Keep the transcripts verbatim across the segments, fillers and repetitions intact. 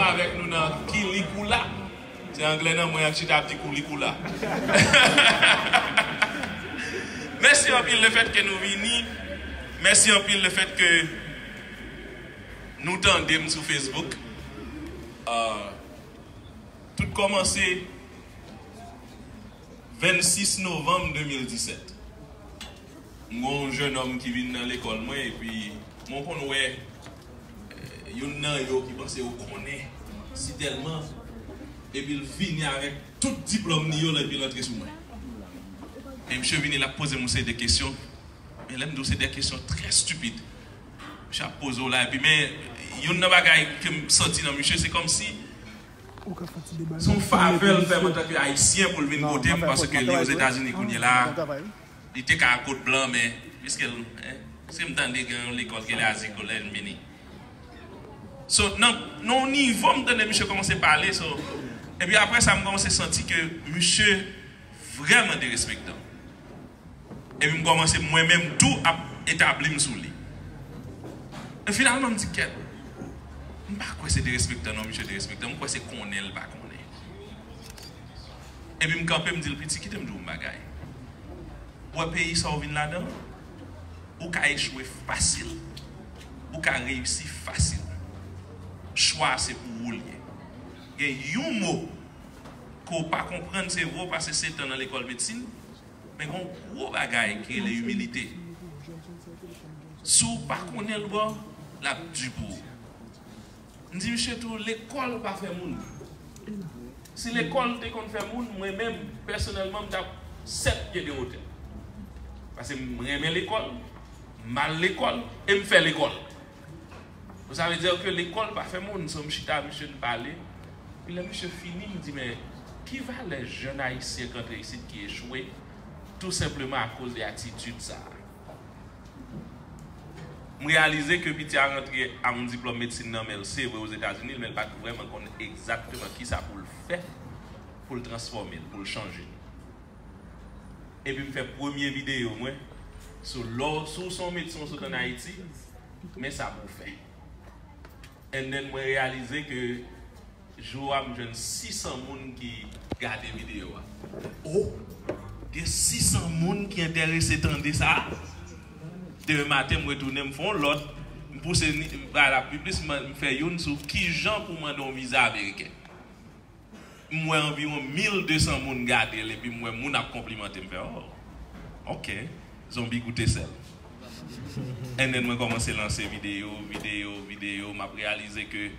Avèk nou nan Kilikula. Se anglè nan mwen ap chita ap di Kulikula. Mèsi anpil lefèt ke nou vini. Mèsi anpil lefèt ke nou tande m sou Facebook. Ah, tout kòmanse vennsis novanm de mil disèt. M gon yon jennonm ki vin nan lekòl mwen, epi mwen konn wè, eh, youn nan yo ki panse yo konnen si tèlman, epi l vini avèk tout diplòm li yo la, epi l antre sou mwen. E misye vini, l ap poze m yon seri de kesyon. Men lè m di w, se de kesyon trè stipid. Misye ap poze w la, epi men youn nan bagay ke m santi nan misye, se kòmsi se yon favè l fè m antanke Ayisyen pou l vin kote m, paske li Ozetazini kounye la a. Li te ka kot blan, men piske l, en, se m tande gen yon lekòl ki rele Azi Kolèj, m vini. So, nan, nan yon nivo, m tande misye kòmanse pale, so, epi apre sa, m kòmanse santi ke misye vrèman derespektan. Epi m kòmanse mwen menm tou ap etabli m sou li. E finalman, m di, "Kèt, m pa kwè se derespektan non, misye derespektan. M kwè se konnen l pa konnen." Epi m kanpe, m di l, "Piti, kite m di w yon bagay. Ou wè peyi sa w vin ladan an? Ou ka echwe fasil. Ou ka reyisi fasil. Chwa a se pou ou l ye. Gen yon mo ke w pa konprann, se vre w pase sèt an nan lekòl medsin, men gen yon gwo bagay ki rele imilite. Si w pa konnen l, bro, l ap di pou ou." M di misye tou, lekòl pa fè moun. Si lekòl te konn fè moun, mwen menm, pèsonèlman, m t ap sèt pye de wotè. Paske m renmen lekòl, m al lekòl, e m fè lekòl. Sa vle di ke lekòl pa fè moun, so m chita, misye n pale. Epi lè misye fini, m di, "Men, ki valè jèn ayisyen k antre isit ki echwe, tou senpleman akoz de atitid sa a?" M reyalize ke piti a rantre ak yon diplòm medsin nan men l, se vre, Ozetazini, men l pa t vrèman konn egzakteman kisa pou l fè pou l transfòme l, pou l chanje l. Epi m fè premye videyo mwen sou lè w, si w se yon medsen w sot ann Ayiti, men sa pou w fè. And then mwen reyalize ke jou a m jwenn sisan moun ki gade videyo a. Oh, gen sisan moun ki enterese tande sa. Demen maten m retounen, m fè yon lòt, m pouse ni, m bay la pi plis, m, m fè youn sou kijan pou mande yon viza ameriken. M wè anviwon mil de san moun gade l, epi m wè moun ap konplimante m, fè, "Oh, ok, zonbi goute sèl." And then mwen kòmanse lanse videyo, videyo, videyo, m ap reyalize ke,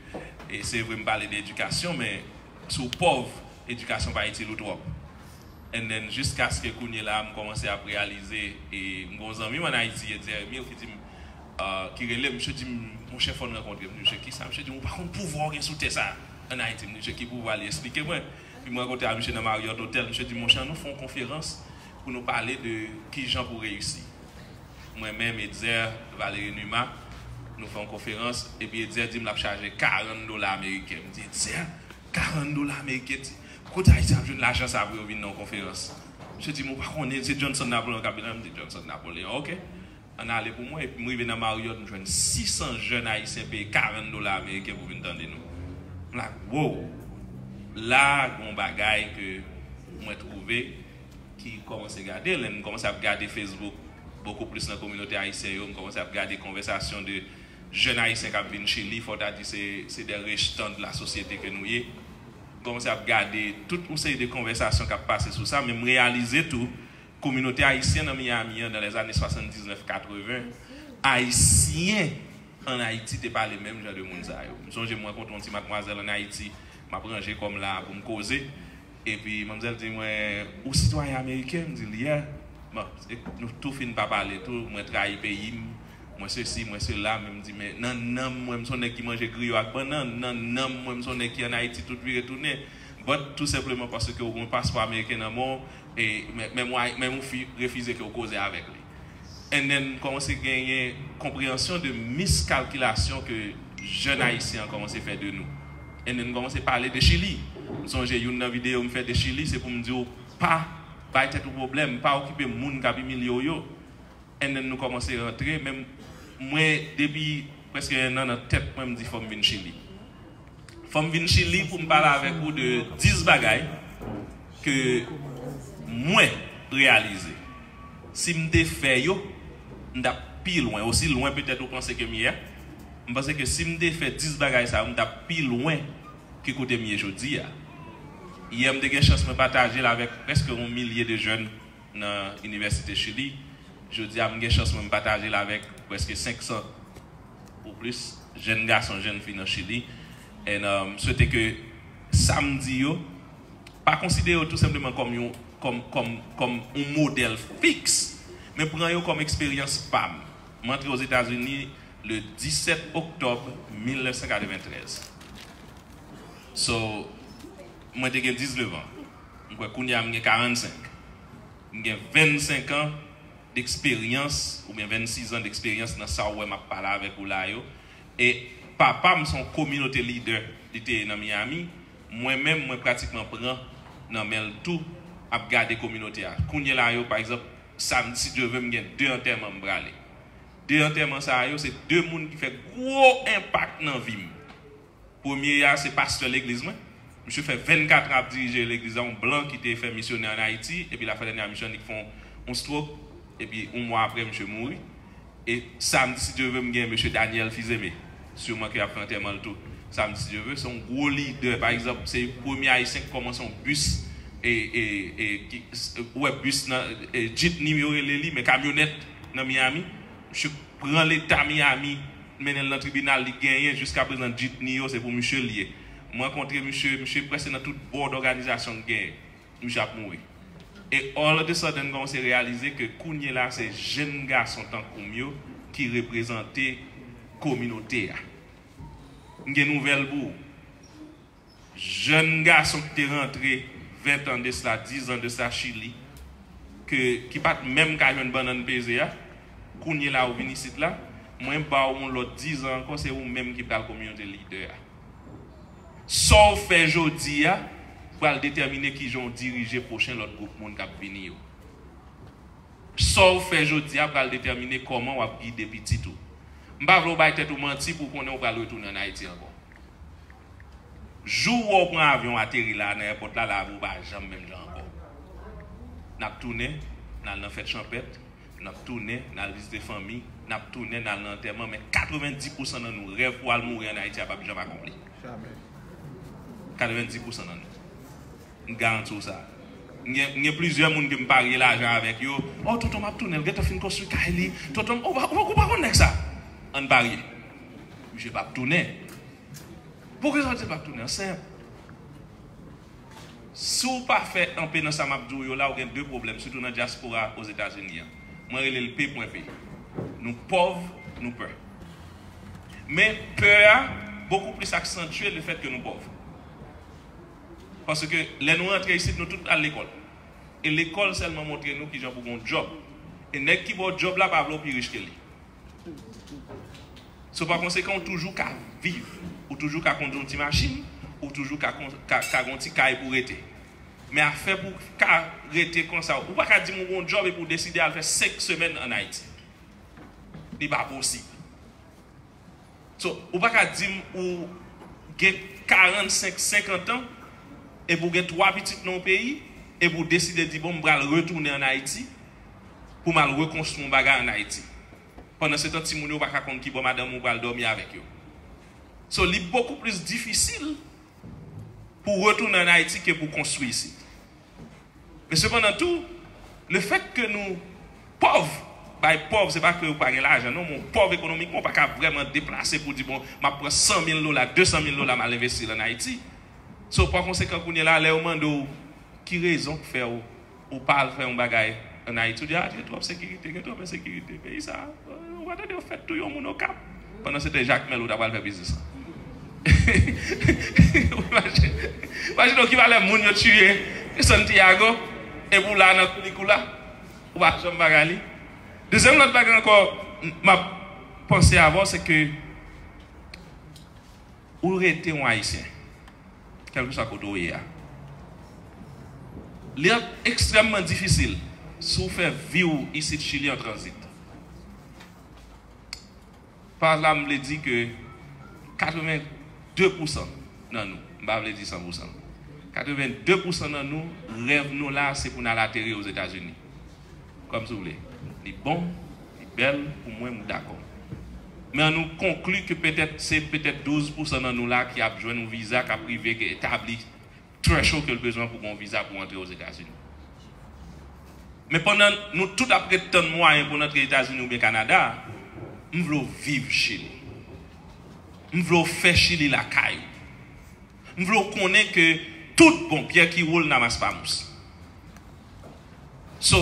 e se vre m pale de edikasyon, men si w pòv, edikasyon pa itil ou twòp. And then jiskaske kounye la, m kòmanse ap reyalize, e m gon zanmi m ann Ayiti, Etzer Emile, ki di m, ah, ki rele m, misye di m, "Monchè, fò n rankontre." M di, "Misye, kisa?" Misye di m, "Ou pa konn pouvwa w gen sou tè sa a ann Ayiti." M di, "Misye, ki pouvwa?" Li eksplike mwen. Epi m rankontre ak misye nan Marriott Hotel, misye di, "Monchè, ann nou fè yon konferans pou nou pale de kijan pou reyisi." Mwen menm, Etzer, Valérie Numa, nou fè yon konferans, epi Etzer di m l ap chaje karant dola ameriken. M di, "Etzer, karant dola ameriken, ti, kote Ayisyen ap jwenn lajan sa a pou yo vin nan yon konferans?" Misye di m, "Ou pa konnen, se Johnson Napoleon k ap vin la?" M di, "Johnson Napoleon, ok." Ann ale pou mwen, epi m rive nan Marriott, m jwenn sisan jèn ayisyen peye karant dola ameriken pou vin tande nou. M like, wow! La, gon bagay ke mwen twouve ki kòmanse gade l, m kòmanse ap gade Facebook, bokou plis nan kominote ayisyen yo, m kòmanse ap gade konvèsasyon de jèn ayisyen k ap vin Chili, fò w ta di se, se de rejtan de la sosyete ke nou ye. M kòmanse ap gade tout yon seri de konvèsasyon k ap pase sou sa, men m reyalize tou, kominote ayisyen nan Miami an, nan lèzane swasanndiznèf katreven, ayisyen ann Ayiti te pa le menm jan de moun sa yo. M sonje m rankontre yon ti madmwazèl ann Ayiti, m ap ranje kò m la pou m koze. Epi manmzèl di mwen, "Ou sitwayen ameriken?" M di l, "Yeah." Bon, e nou tou fin pa pale tou, mwen trayi peyi m, mwen sesi, mwen sela, men m di, "Men nan nanm mwen, m se yon nèg ki manje griyo ak bannann, nan nanm mwen, m se yon nèg ki ann Ayiti tout vire tounen." But, tou senpleman paske w gen yon paspò ameriken nan men w, e men, menm w, menm yon fi refize ke w koze avèk li. And then, kòmanse genyen konpreyansyon de miskalkilasyon ke jèn ayisyen an kòmanse fè de nou. And then, kòmanse pale de Chili. M sonje youn nan videyo m fè de Chili, se pou m di w pa bay tèt ou pwoblèm, pa okipe moun k ap imilye w yo. And then, nou kòmanse rantre, men mwen, depi prèske en an nan tèt mwen, m di fò m vin Chili. Fò m vin Chili pou m pale avèk ou de dis bagay ke mwen reyalize. Si m te fè yo, m t ap pi lwen, osi lwen petèt ou panse ke m ye a. M panse ke si m te fè dis bagay sa yo, m t ap pi lwen ke kote m ye jodi a. Yè, m te gen chans mwen pataje l avèk prèske yon milye de jèn nan Inivèsite Chili. Jodi a, m gen chans mwen m pataje l avèk prèske senk san ou plis jèn gason, jèn fi nan Chili. And, uh, m swete ke sa m di yo, pa konsidere yo tou senpleman kòm yon, kòm, kòm, kòm yon modèl fiks, men pran yo kòm eksperyans pa m. M antre Ozetazini le disèt oktòb mil nèf san katreventrèz. So, mwen te gen diznèf an. M kwè kounye a m gen karannsenk. M gen vennsenk an deksperyans, oubyen vennsis an deksperyans nan sa w wè m ap pale avèk ou la yo. E papa m se yon kominote lidè, li te ye nan Miami. Mwen menm, mwen pratikman pran nan men l tou, ap gade kominote a. Kounye la yo, pa egzanp, samdi, si Dye vle, m gen de antèman m prale. De antèman sa yo, se de moun ki fè gwo enpak nan vi m. Premye a, se pastè legliz mwen. Misye fè vennkat an ap dirije legliz la, yon blan ki te fè misyonè ann Ayiti, epi lafèdènyè a misye annik fè yon, yon stroke, epi yon mwa apre, misye mouri. E samdi, si Dye vle, m gen mesye Daniel Fils-Aimé. Siman ke y ap fè antèman l tou. Samdi, si Dye vle, se yon gwo lidè. Pa egzanp, se premye Ayisyen ki kòmanse yon bis, e, e, e, ki, ou wè bis nan, e, jitney yo rele li, men kamyonèt nan Miami. Misye pran leta Miami, mennen l nan tribinal, li genyen. Jiskaprezan, jitney yo, se pou misye l ye. M rankontre misye, misye prèske nan tout board òganizasyon k genyen. Misye ap mouri. E all of a sudden, m kòmanse reyalize ke kounye la, se jèn gason tankou m yo ki reprezante kominote a. M gen nouvèl pou ou. Jèn gason ki te rantre ven tan de sla, dis an de sla Chili, ke, ki pa t menm ka jwenn bannann peze a, kounye la ou vin isit la, mwen ba w yon lòt dis an ankò, se ou menm ki pral kominote lidè a. Sa w fè jodi a pral detèmine kijan w dirije pwochen lòt gwoup moun k ap vini yo. Sa w fè jodi a pral detèmine kòman w ap gide pitit ou. M pa vle w bay tèt ou manti pou w konnen w pral retounen ann Ayiti ankò. Jou w wè w pran avyon ateri la nan èpòt la, lavi w pa janm menm jan ankò. N ap tounen, n al nan fèt chanpèt, n ap tounen, n al vizite fanmi, n ap tounen, n al nan antèman, men katrevenndis pousan nan nou, rèv pou al mouri ann Ayiti a p ap janm akonpli. Katrevenndis pousan nan nou. M garanti w sa. M gen, m gen plizyè moun ke m parye lajan avèk yo. Oh, tonton m ap tounen, l gentan fin konstwi kay li. Tonton m, oh, ou pa, ou pa, ou pa konn nèg sa? Ann parye. Misye p ap tounen. Pou ki rezon l pa tounen an? Senp. Si w pa fè anpe nan sa m ap di w yo la, ou gen de pwoblèm, sitou nan dyaspora Ozetazini an. Mwen rele l P pwen P. Nou pòv, nou pè. Men pè a bokou plis aksantye lefèt ke nou pòv. Paske lè nou rantre isit, nou tout al lekòl. E lekòl sèlman montre nou kijan pou gen yon djòb. E nèg ki ba w djòb la pa vle w pi rich ke li. So, pa konsekan, ou toujou ka viv. Ou toujou ka kondui yon ti machin, ou toujou ka, kon- ka, ka gen yon ti kay pou rete. Men afè pou w ka rete konsa, ou pa ka di m ou gen yon djòb epi w deside al fè senk semèn ann Ayiti. Li pa posib. So, ou pa ka di m ou gen karannsenk, senkant an, epi w gen twa pitit nan yon peyi, epi w deside di, "Bon, m pral retounen ann Ayiti pou m al rekonstwi yon bagay ann Ayiti." Pandan se tan, timoun yo pa ka konn ki bò madanm ou pral dòmi avèk yo. So, li bokou plis difisil pou w retounen ann Ayiti ke pou w konstwi isit. Men sepandan tou, lefèt ke nou pòv, bay pòv, se pa ke ou pa gen lajan, non, men w pòv ekonomikman, ou pa ka vrèman deplase pou di, "Bon, m ap pran san mil dola, de san mil dola, m al envesti l ann Ayiti." So, pa konsekan, kounye la, lè yo mande w ki rezon k fè w, ou pa al fè yon bagay ann Ayiti, ou di, "A, gen twòp sekirite, gen twòp ensekirite, peyi sa a." Ou pa tande yo fèt touye yon moun Okap? Pandan se tan Jakmèl ou ta pral fè biznis lan. Imajine, imajine w ki valè moun yo tiye Santiago, epi w la nan Kulícula, ou pa janm bagay li. Dezyèm lòt bagay ankò, m ap panse avè w, se ke ou rete yon Ayisyen, kèlkeswa kote w ye a. Li ap ekstrèmman difisil si w fè vi w isit Chili an tranzit. Paz la, m vle di ke katrevenndde pousan nan nou. M pa vle di san pou san. Katreven de pou san nan nou, rèv nou la, se pou n al atere Ozetazini. Kòm si w vle. Li bon, li bèl, pou mwen, m dakò. Men ann nou konkli ke petèt, se petèt douz pou san nan nou la ki ap jwenn yon viza k ap rive ke etabli threshold ke l bezwen pou gen yon viza pou antre Ozetazini. Men pandan nou tout ap ret tann mwayen pou n antre Etazini oubyen Kanada, m vle w viv Chili. M vle w fè Chili lakay ou. M vle w konnen ke tout bon pyè ki woule nan mas pa mous. So,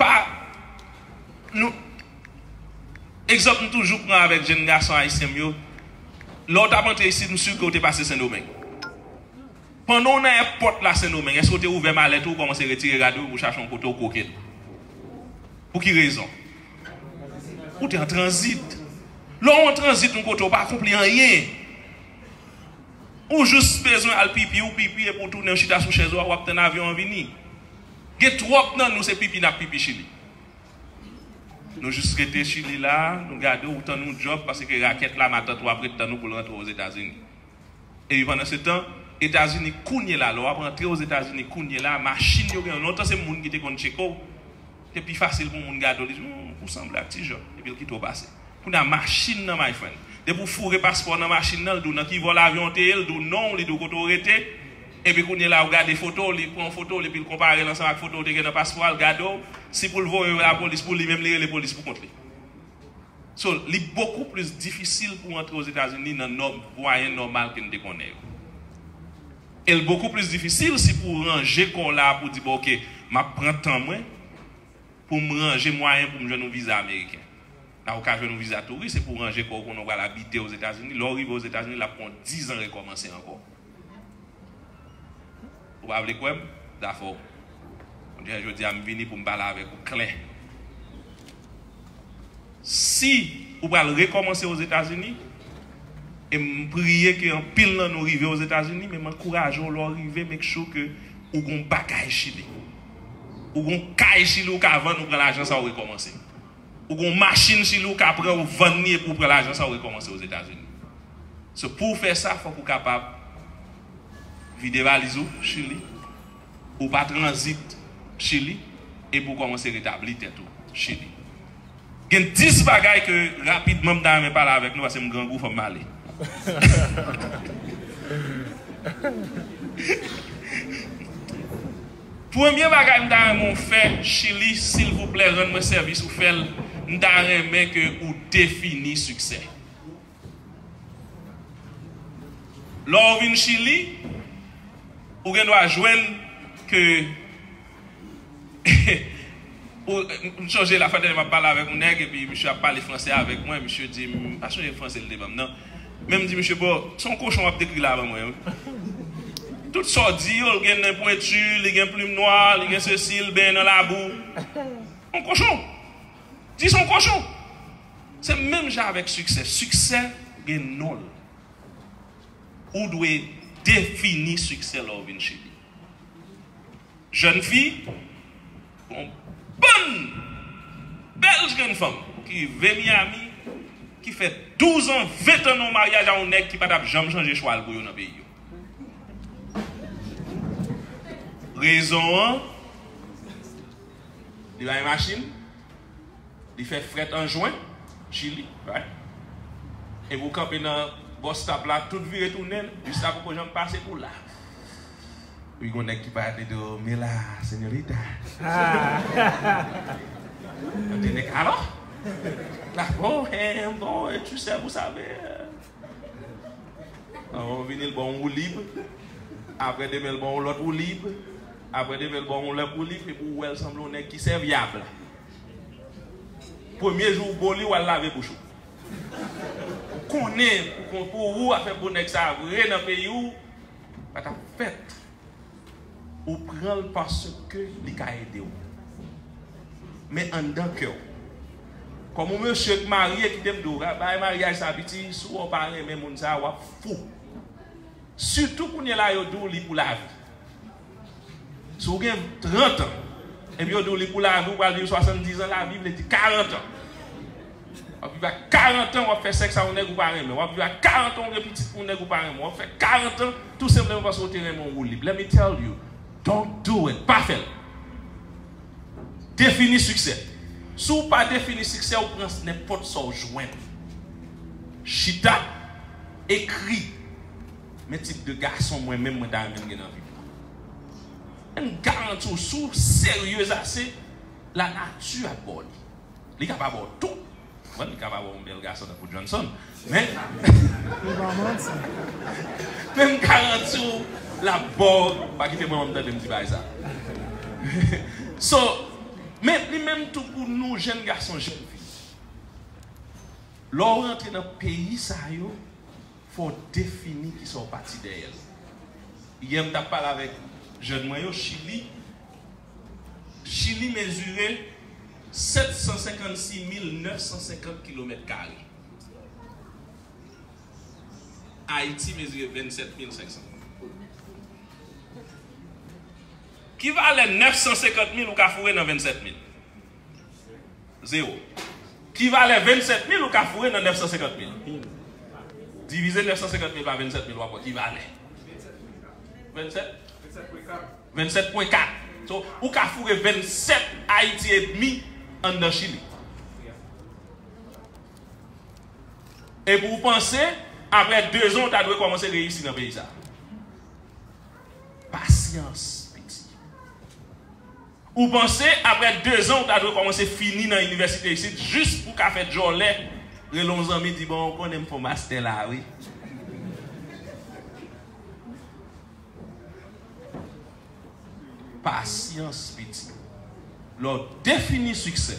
pa, nou, egzanp m toujou pran avèk jèn gason ayisyen m yo, lè w t ap antre isit, m si ke w te pase Sendomeng. Pandan w nan èpòt la Sendomeng, èske w te ouvè malèt ou, w kòmanse retire rad ou, w chache yon kote w kwoke l? Pou ki rezon? Ou te an tranzit. Lè w an tranzit yon kote, w pa akonpli anyen. Ou jis bezwen al pipi, ou pipi, epi w tounen, w chita sou chèz ou a, w ap tann avyon an vini. Gen twòp nan nou, se pipi n ap pipi Chili. Nou jis rete Chili la, nou gade, ou tann yon djòb, paske rakèt la, matant ou ap ret tann ou pou l rantre Ozetazini. Epi pandan se tan, Etazini kounye la, lè w ap rantre Ozetazini kounye la, machin yo gen, lontan se moun ki te konn tcheke w, te pi fasil pou moun gade w, li di, "Hmm, ou sanble ak ti Jòb," epi l kite w pase. Kounye a, machin nan, my friend. Depi w foure paspò nan machin nan, l di w nan ki vòl avyon w te ye, l di w non w, li di w kote w rete. Epi kounye la, w gade foto w, li pran foto w, epi l konpare l ansanm ak foto w te gen nan paspò a, l gade w. Si pou l voye w lapolis, pou li menm, li rele polis pou kont li. So, li bokou plis difisil pou w antre Ozetazini nan nòm, mwayen nòmal ke n te konnen yo. E l bokou plis difisil si pou w ranje kò w la pou di, "Bon, oke, m ap pran tan mwen pou m ranje mwayen pou m jwenn yon viza ameriken." La, ou ka jwenn yon viza touris, se pou w ranje kò w konnen w pral abite Ozetazini. Lè w rive Ozetazini, l ap pran w dizan rekòmanse ankò. Ou pa vle kwè m? Zafè w. Kounye a, jodi a, m vini pou m pale avèk ou klè. Si ou pral rekòmanse Ozetazini, e m priye ke anpil nan nou rive Ozetazini, men m ankouraje w, lè w rive, make sure ke ou gon bagay Chili. Ou gon kay Chili ou ka vann, ou pran lajan sa ou rekòmanse. Ou gon machin Chili ou ka pran, ou vann li epi ou pran lajan sa ou rekòmanse Ozetazini. So, pou w fè sa, fòk ou kapab vide valiz ou Chili, ou pa tranzit Chili, epi ou kòmanse retabli tèt ou Chili. Gen dis bagay ke rapidman m ta renmen pale avèk nou, paske m grangou, fò m ale. Premye bagay m ta renmen w fè, Chili, silvouplè, rann mwen sèvis ou fè l, m ta renmen ke ou defini siksè. Lè w vin Chili, ou gen dwa jwenn ke ou, m sonje la fwa dènye m ap pale avèk yon nèg, epi misye ap pale franse avèk mwen, misye di m, m pa sonje franse l te ban m nan, men m di misye, "Bro, se yon kochon w ap dekri la ban mwen, wi." Tout sa w di yo, l gen nen pwenti, li gen plim nwa, li gen sesi, l benyen nan labou. Yon kochon. Di se yon kochon. Se menm jan avèk siksè. Siksè gen non l. Ou dwe defini siksè lè w vin Chili. Jèn fi, yon bann bèl jèn fanm ki rive Miami, ki fè douz an, ven an nan yon maryaj a yon nèg ki pa t ap janm chanje chwa l pou yo nan peyi yo. Rezon an, li bay machin, li fè frèt an jwen, Chili, right? Epi w kanpe nan bus stop la, tout vire tounen, bis la poko janm pase pou la. Wi, gon nèg ki parèt li di w, "Mira, señorita." Ah. Yo te nèg, "Alò?" La, "Bon, eh, bon, et tu sais, vous savez." Avan w vini, l ba w yon woulib. Apre demen, l ba w yon lòt woulib. Apre demen, l ba w yon lòt woulib. Epi w wè l sanble yon nèg ki sèvyab. Premye jou w bo li, w al lave bouch ou. Ou konnen, pou, pou ou, afè bon nèg sa vre nan peyi w, pa t ap fèt. Ou pran l paske li ka ede w. Men anndan kè w. Kòm yon mesye k marye, kite m di w, bagay maryaj sa piti, si w pa renmen moun sa, w ap fou. Sitou kounye la, yo di w li pou lavi. Si w gen trant an, epi yo di w li pou lavi, ou pral viv swasanndiz an, lavi vle di karant an. W ap Viv a karant an, w ap fè sèks a yon nèg ou pa renmen. W ap viv a karant an, ou gen pitit pou yon nèg ou pa renmen. W ap fè karant an, tou senpleman paske w te renmen yon woulib. Let me tell you, don't do it. Pa fè l. Defini siksè. Si w pa defini siksè, ou pran nenpòt sa w jwenn. Chita, ekri. Men tip de gason mwen menm mwen ta renmen m gen nan vi m nan. M garanti w, si w serye ase, lanati ap ba w li. Li ka pa ba w tout. Bon, li ka pa ba w yon bèl gason tankou Johnson. Men, men m garanti w, l ap ba w. Pa kite mwen menm tande m di bagay sa. So, men li menm tou pou nou, jèn gason, jèn fi. Lè w rantre nan peyi sa yo, fò w defini kisa w pati dèyè l. Yè, m t ap pale avèk jèn mwen yo, Chili. Chili mezire sèt san senkannsis mil nèf san senkant kilomèt kare. Ayiti mezire vennsèt mil senk san. Ki valè nèf san senkant mil ou ka foure nan vennsèt mil? Zewo. Ki valè vennsèt mil ou ka foure nan nèf san senkant mil? Divize nèf san senkant mil pa vennsèt mil, w ap wè ki valè. Vennsèt? Vennsèt pwen kat. So, ou ka foure vennsèt Ayiti edmi anndan Chili. Epi w panse, apre de zan, ou ta dwe kòmanse reyisi nan peyi sa a. Pasyans, piti. Ou panse, apre de zan, ou ta dwe kòmanse fini nan inivèsite isit, jis pou w ka fè djòlè, rele yon zanmi, di, "Bon, ou konnen m fè yon mastè la, wi." Pasyans, piti. Lè w defini siksè,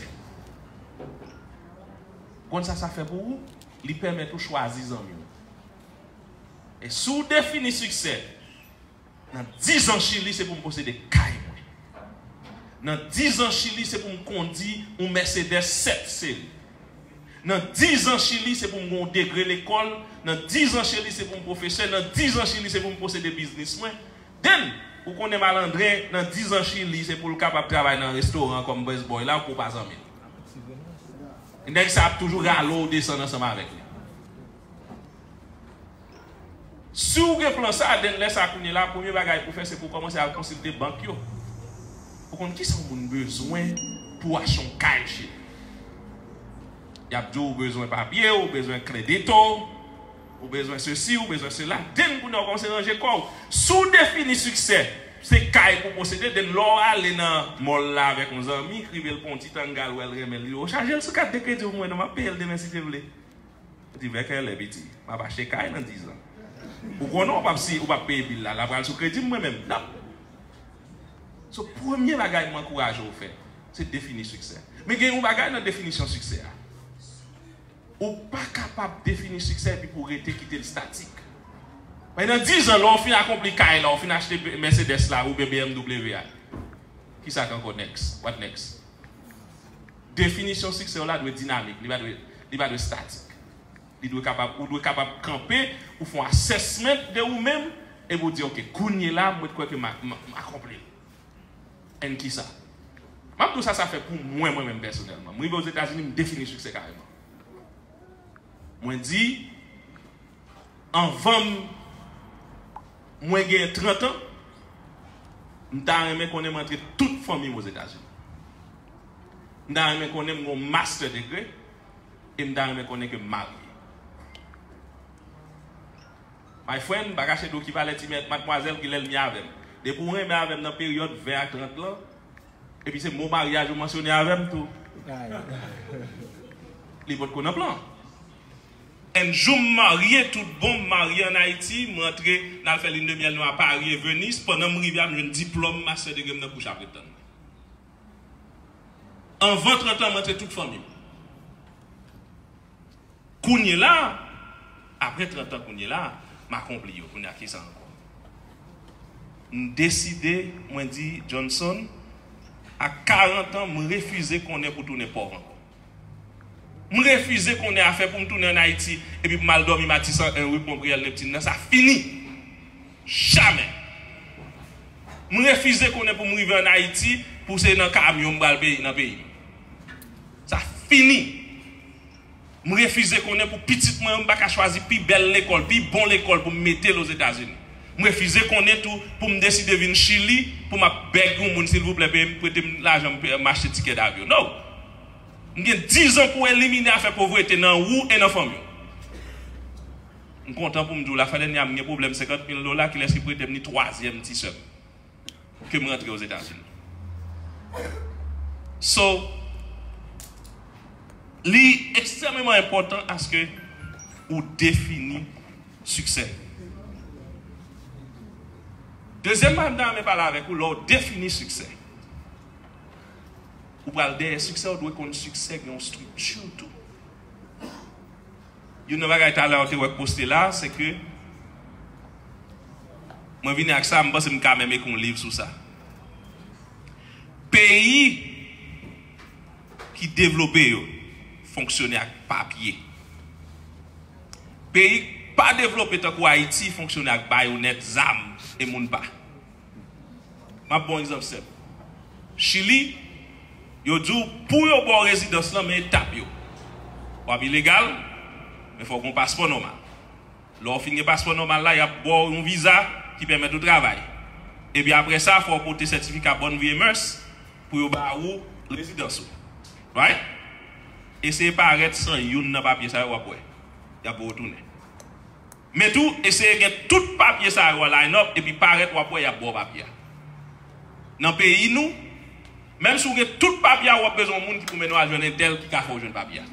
konn sa sa fè pou ou? Li pèmèt ou chwazi zanmi w. E si w defini siksè, nan diz an Chili, se pou m posede kay mwen. Nan diz an Chili, se pou m kondi yon Mercedes sèt seri. Nan diz an Chili, se pou m gen yon degre lekòl. Nan diz an Chili, se pou m pwofesè. Nan diz an Chili, se pou m posede biznis mwen. Then, ou konnen malandren, nan diz an Chili, se pou l kapab travay nan restoran kòm best boy la, pou w pa zanmi l. Nèg sa ap toujou rale w desann ansanm avèk li. Si w gen plan sa, then lè sa kounye la, premye bagay pou w fè, se pou w kòmanse al konsilte bank yo. Pou w konn kisa yon moun bezwen pou w achte yon kay chili. Y ap di w ou bezwen papye, ou bezwen kle deto, ou bezwen sesi, ou bezwen sela. Then kounye a w kòmanse ranje kò w. Si w defini siksè, se kay pou w posede, then lè w ale nan mall la avèk yon zanmi, k rive l pran yon ti tanga l wè l renmen l, li di w, "Chaje l sou kat de kredi w pou mwen non, m ap peye l demen si Dye vle." Ou di, "Vè kè lè piti, m ap achte kay nan diz an." Ou konnen w p ap si, ou p ap peye bil la, l ap pral sou kredi m mwen menm. Nap. So, premye bagay m ankouraje w fè, se defini siksè. Men gen yon bagay nan definisyon siksè a. Ou pa kapab defini siksè epi pou w rete kite l statik. Men nan diz an, lè w fin akonpli kay la, w fin achte Mercedes la, oubyen B M W a, kisa k ankò next? What next? Definisyon siksè w la dwe dinamik, li pa dwe, li pa dwe statik. Li dwe kapab, ou dwe kapab kanpe, ou fè yon assessment de ou menm, epi w di, "Ok, kounye la, mwen kwè ke m a, m a, m akonpli l." And kisa? M ap di w sa sa fè pou mwen, mwen menm pèsonèlman. M rive Ozetazini, m defini siksè kareman. Mwen di, anvan m, mwen gen trant an, m ta renmen konnen m antre tout fanmi m Ozetazini. M ta renmen konnen m gen yon master degree, e m ta renmen konnen ke m marye. My friend, m pa kache di w ki valè ti mèt madmwazèl ki lè l mye avè m. Depi w renmen avè m nan peryòd ven a trant lan, epi se mo maryaj ou mansyone avè m tou. Ay. Li potko nan plan. And jou m marye, tout bon, m marye ann Ayiti, m rantre, n al fè lin de myèl nou a Pari e Venise, pandan m rive a, m jwenn diplòm master degree m nan bouch ap ret tann mwen. Anvan trant an, m rantre tout fanmi m. Kounye la, apre trant an kounye la, m akonpli yo. Kounye a, kisa ankò? M deside, mwen di, Johnson, a karant an, m refize konnen pou tounen pòv ankò. M refize konnen afè pou m tounen ann Ayiti, epi pou m al dòmi Matisan en rue Pont Priel Neptune nan, sa fini. Jamè. M refize konnen pou m rive ann Ayiti, pou se nan kamyon m pral peyi, nan peyi m. Sa fini. M refize konnen pou pitit mwen yo, m pa ka chwazi pi bèl lekòl, pi bon lekòl pou m mete l Ozetazini. M refize konnen tou pou m deside vin Chili, pou m ap bèg yon moun, silvouplè, peye m, prete m lajan m pe-, m achte tikè davyon. No! M gen diz an pou elimine afè povrete nan ou e nan fanmi w. M kontan pou m di w, lafwa dènyè a, m gen pwoblèm senkant mil dola, kilès ki prete m li? Twazyèm ti sè m. Ke m rantre Ozetazini. So, li ekstrèmeman enpòtan aske ou defini siksè. Dezyèm bagay m ta renmen pale avèk ou, lè w defini siksè, ou pral dèyè siksè, ou dwe konn siksè gen yon estrikti tou. Youn nan bagay talè a w te wè k poste la, se ke mwen vini ak sa, m panse m ka menm ekri yon liv sou sa. Peyi ki devlope yo fonksyone ak papye. Peyi k pa devlope tankou Ayiti fonksyone ak bayonèt, zam e moun pa. M ap ba w yon egzanp senp. Chili, yo di w pou yo ba w rezidans lan, men etap yo. W ap ilegal, men fò w gen yon paspò nòmal. Lè w fin gen paspò nòmal la, y ap ba w yon viza ki pèmèt ou travay. Epi apre sa, fò w pote sètifika bòn vi e mès pou yo ba ou rezidans ou. Right? Eseye parèt san youn nan papye sa yo, w ap wè. Y ap ba w tounen. Men tou, eseye gen tout papye sa yo line up, epi parèt w ap wè y ap ba w papye a. Nan peyi nou, menm si w gen tout papye a, w ap bezwen yon moun ki pou mennen w al jwenn entèl ki ka fè w jwenn papye a.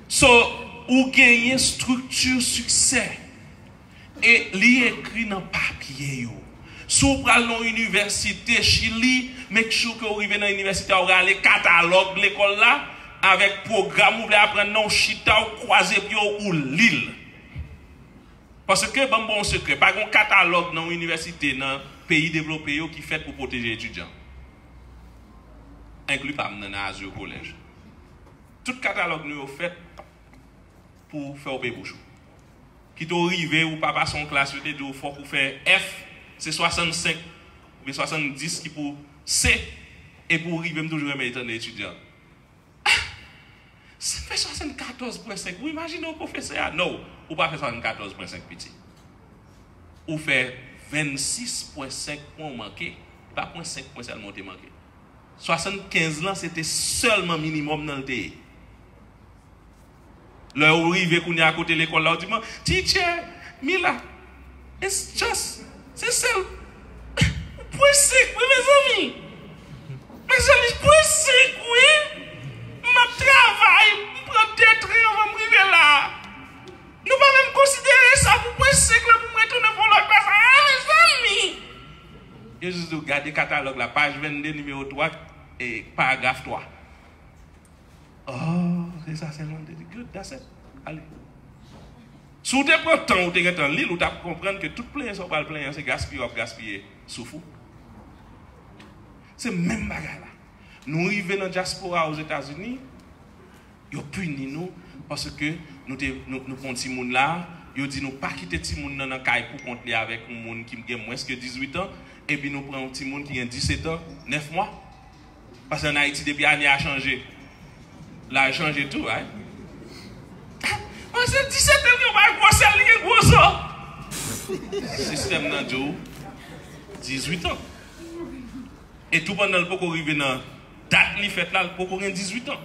So, ou genyen estrikti siksè. E li ekri nan papye yo. Si w pral nan yon inivèsite Chili, make sure ke w rive nan inivèsite a, w rale katalòg lekòl la avèk pwogram ou vle aprann nan, w chita, w kwaze pye w, ou li l. Paske, ban m ba w yon sekrè, pa gen yon katalòg nan yon inivèsite nan peyi devlope yo ki fèt pou pwoteje etidyan. Enkli pa m nan, nan Azur College. Tout katalòg nou yo fèt pou fè w peye bouch ou. Kite w rive, ou pa pase yon klas, yo te di w fòk ou fè F, se swasannsenk oubyen swasanndis ki pou C, epi w rive, m toujou renmen etande etidyan. Ah! Si m fè swasannkatòz pwen senk, ou imajine w pwofesè a? No, ou pa fè swasannkatòz pwen senk, piti. Ou fè vennsis pwen senk pwen w manke. Pa pwen senk pwen sèlman w te manke. Swasannkenz lan, se te sèlman minimòm nan l te ye. Lè ou rive kounye a kote lekòl la, ou di, "Man, teacher, Mila, it's just, se sèl, pwen senk, wi, mezanmi. Mezanmi, pwen senk, wi. M ap travay, m pran de tren anvan m rive la. Nou pa menm konsidere sa pou pwen senk la pou m retounen fè yon lòt klas. Ah, mezanmi!" Yo jis di w, "Gade katalòg la, paj vennde, nimewo twa, e paragraf twa." Oh, se sa sèlman m te di. Good, that's it. Ale. Si w te pran tan, ou te gentan li l, ou t ap konprann ke tout plenyen sa w pral plenyen an, se gaspiye w ap gaspiye souf ou. Se menm bagay la. Nou rive nan dyaspora Ozetazini, yo pini nou paske nou te, nou, nou pran timoun la, yo di nou pa kite timoun nan nan kay pou kont li avèk yon moun ki gen mwens ke dizuit an, epi nou pran yon timoun ki gen disèt an, nèf mwa. Paske ann Ayiti, depi ane a chanje, laj chanje tou, right? Mwen se disèt an, li gen yon bagay gwosè, li gen gwo zo. Sistèm nan di w dizuit an. E tou pandan l poko rive nan dat li fèt la, l poko gen dizuit an.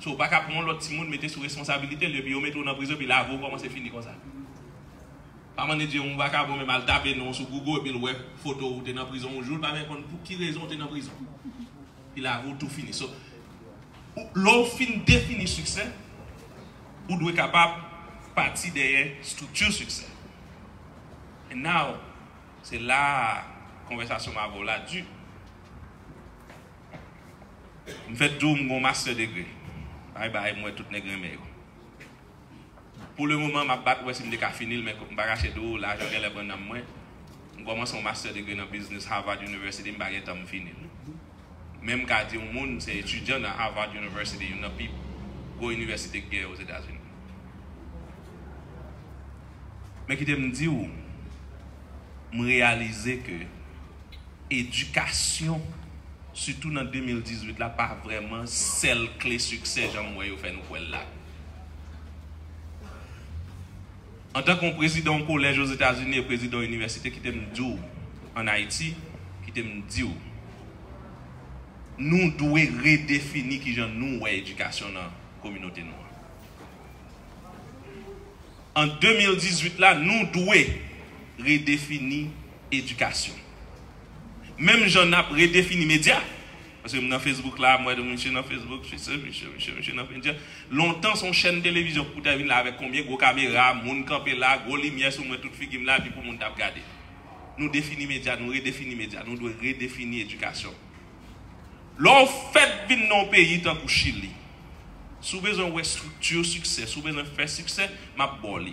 So, ou pa ka pran yon lòt timoun mete sou responsabilite l, epi yo mete w nan prizon, epi lavi w kòmanse fini konsa. Pa mande Dye yon vakabon menm al tape non w sou Google epi l wè foto w, ou te nan prizon yon jou, l pa menm konn pou ki rezon w te nan prizon. Epi lavi w tou fini. So, ou, lè w fin defini siksè, ou dwe kapab pati dèyè estrikti siksè. And now, se la konvèsasyon m avè w la di. M fèk di w m gon master degree. Bye bye, m wè tout nèg renmen yo. Pou le moman, m ap bat wè si m te ka fini l, men m pa kache di w, lajan genlè pran nanm mwen. M kòmanse yon master degree nan business Harvard University, m pa gen tan m fini l. Men m ka di yon moun, se etidyan nan Harvard University, youn nan pi gwo inivèsite k gen Ozetazini. Men kite m di w, m reyalize ke edikasyon Sitou nan de mil dizuit la, pa vrèman sèl kle siksè jan m wè yo fè nou kwè l la. Antanke yon prezidan yon kolèj Ozetazini e prezidan yon inivèsite, kite m di w, ann Ayiti, kite m di w, nou dwe redefini kijan nou wè edikasyon nan kominote nou an. An de mil dizuit la, nou dwe redefini edikasyon. Menm jan n ap redefini medya. Paske m nan Facebook la, m wè misye nan Facebook, misye, misye, misye, misye nan medya. Lontan, se yon chèn televizyon pou te vin la avèk konbyen gwo kamera, moun kanpe la, gwo limyè sou mwen, tout figi m la, epi pou moun t ap gade. Nou defini medya, nou redefini medya, nou dwe redefini edikasyon. Lè w fèt vin nan yon peyi tankou Chili, si w bezwen wè estrikti siksè, si w bezwen fè siksè, m ap ba w li.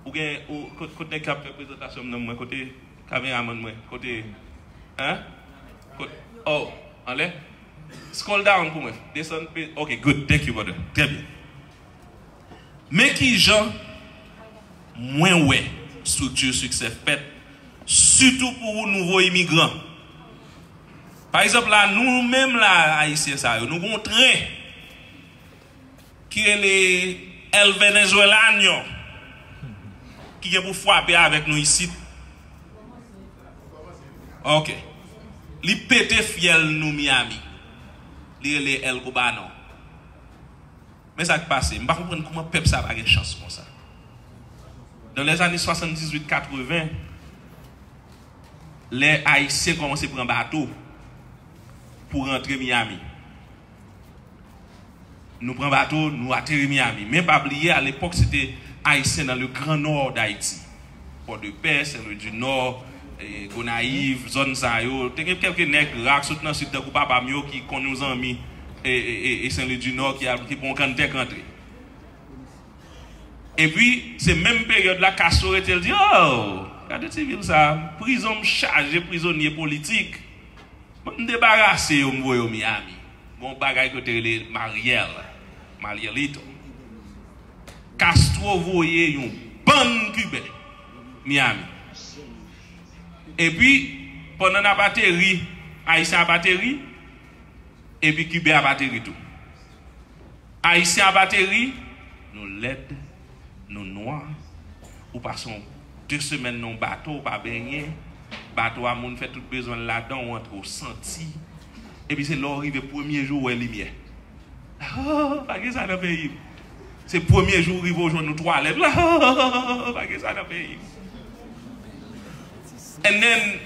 Ou gen, ou, kot, kot nèg k ap fè prezantasyon m nan mwen, kote kameramann mwen, kote, hein? Kot, oh, anlè? Scroll down pou mwen, desann, pe-, ok, good, thank you, brother. Trè byen. Men kijan mwen wè estrikti siksè fèt, sitou pou nouvo imigran. Pa egzanp, la, nou menm la, Ayisyen sa yo, nou gen yon tren ki rele El Venezolano, ki gen pou frape avèk nou isit. Ok. Li pete fyèl nou Miami. Li rele El Cubano. Men sa k pase. M pa konprann kòman pèp sa pa gen chans konsa. Dans les années soixante-dix-huit quatre-vingts, lè Ayisyen kòmanse pran bato pou rantre Miami. Nou pran bato, nou ateri Miami. Men pa bliye, alepòk, se te Ayisyen dans le Grand Nord d'Haïti. Port-de-Paix, Saint-Louis du Nord, e, Gonayiv, zòn sa yo. Te gen kèlke nèg ra k sot nan sid tankou papa m yo ki konn yon zanmi e, e, e, e Saint-Louis du Nord ki al, ki pran yon kanntè k rantre. Epi, se menm peryòd la, Castro rete, l di, oh, gade ti vil sa, prizon m chaje prizonye politik. Ban m debarase yo, m voye yo Miami. Gon bagay ke yo te rele Mariel, Marielito. Castro voye yon bann Kiben Miami. Epi, pandan n ap ateri, Ayisyen ap ateri, epi Kiben ap ateri tou. Ayisyen ap ateri, nou lèd, nou nwa, ou pase yon de semèn nan yon bato, ou pa benyen, bato a moun fè tout bezwen l ladan, ou antre, ou santi. Epi se lè w rive premye jou, ou wè limyè. Oh, pa gen sa nan peyi m. Se premye jou, ou rive, ou jwenn yon twalèt. Oh, pa gen sa nan peyi m. And then,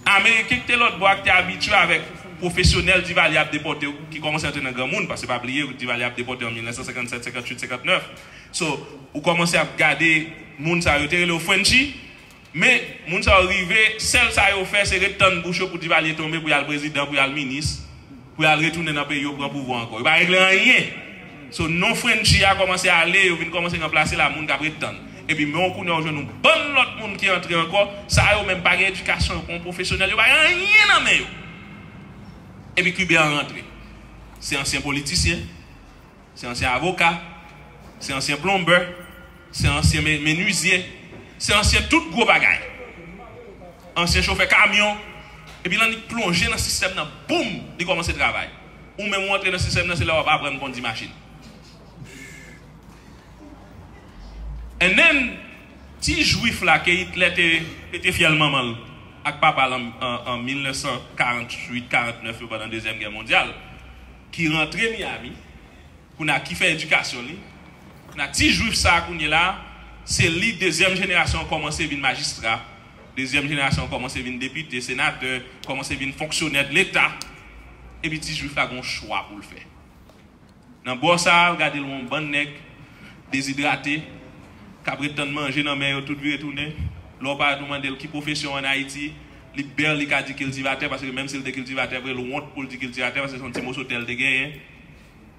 Ameriken ki te lòt bò a, ki te abitye avèk pwofesyonèl Divalye ap depòte yo, ki kòmanse antre nan granmoun, paske pa bliye, Divalye ap depòte an mil nèf san senkann sèt, senkann uit, senkann nèf. So, ou kòmanse ap gade moun sa yo, te rele yo Frenchie, men moun sa yo rive, sèl sa yo fè, se ret tann bouch yo pou Divalye tonbe, pou y al prezidan, pou y al minis, pou y al retounen nan peyi yo pran pouvwa ankò. Yo pa regle anyen. So, non Frenchie a kòmanse ale, yo vin kòmanse ranplase l a moun k ap ret tann. Epi men w kounye a, ou jwenn yon bann lòt moun ki antre ankò, sa yo menm pa gen edikasyon, yo pa yon pwofesyonèl, yo pa gen anyen nan men yo. Epi Kiben an rantre. Se ansyen politisyen, se ansyen avoka, se ansyen plonbè, se ansyen me-, menizye, se ansyen tout gwo bagay. Ansyen chofè kamyon. Epi l annik plonje nan sistèm nan, boum, li kòmanse travay. Ou menm ou antre nan sistèm nan, se lè w ap aprann kondi machin. And then, ti jwif la ke Hitler te pete fyèl manman l ak papa l an, an, an mil nèf san karant uit karant nèf yo pandan Dezyèm Gè Mondyal, ki rantre Miami, kounye a ki fè edikasyon li, kounye a ti jwif sa a kounye la, se li dezyèm jenerasyon an kòmanse vin majistra, dezyèm jenerasyon an kòmanse vin depite, senatè, kòmanse vin fonksyonè de Leta, epi ti jwif la gen yon chwa pou l fè. Nan bò sa a, l gade l yon bann nèg dezidrate, k ap ret tann manje nan men yo tout vire tounen. Lè w parèt ou mande l ki pwofesyon w ann Ayiti, li barely ka di kiltivatè, paske menm si l te kiltivatè vre, l wont pou l di kiltivatè, paske se yon ti moso tè l te genyen.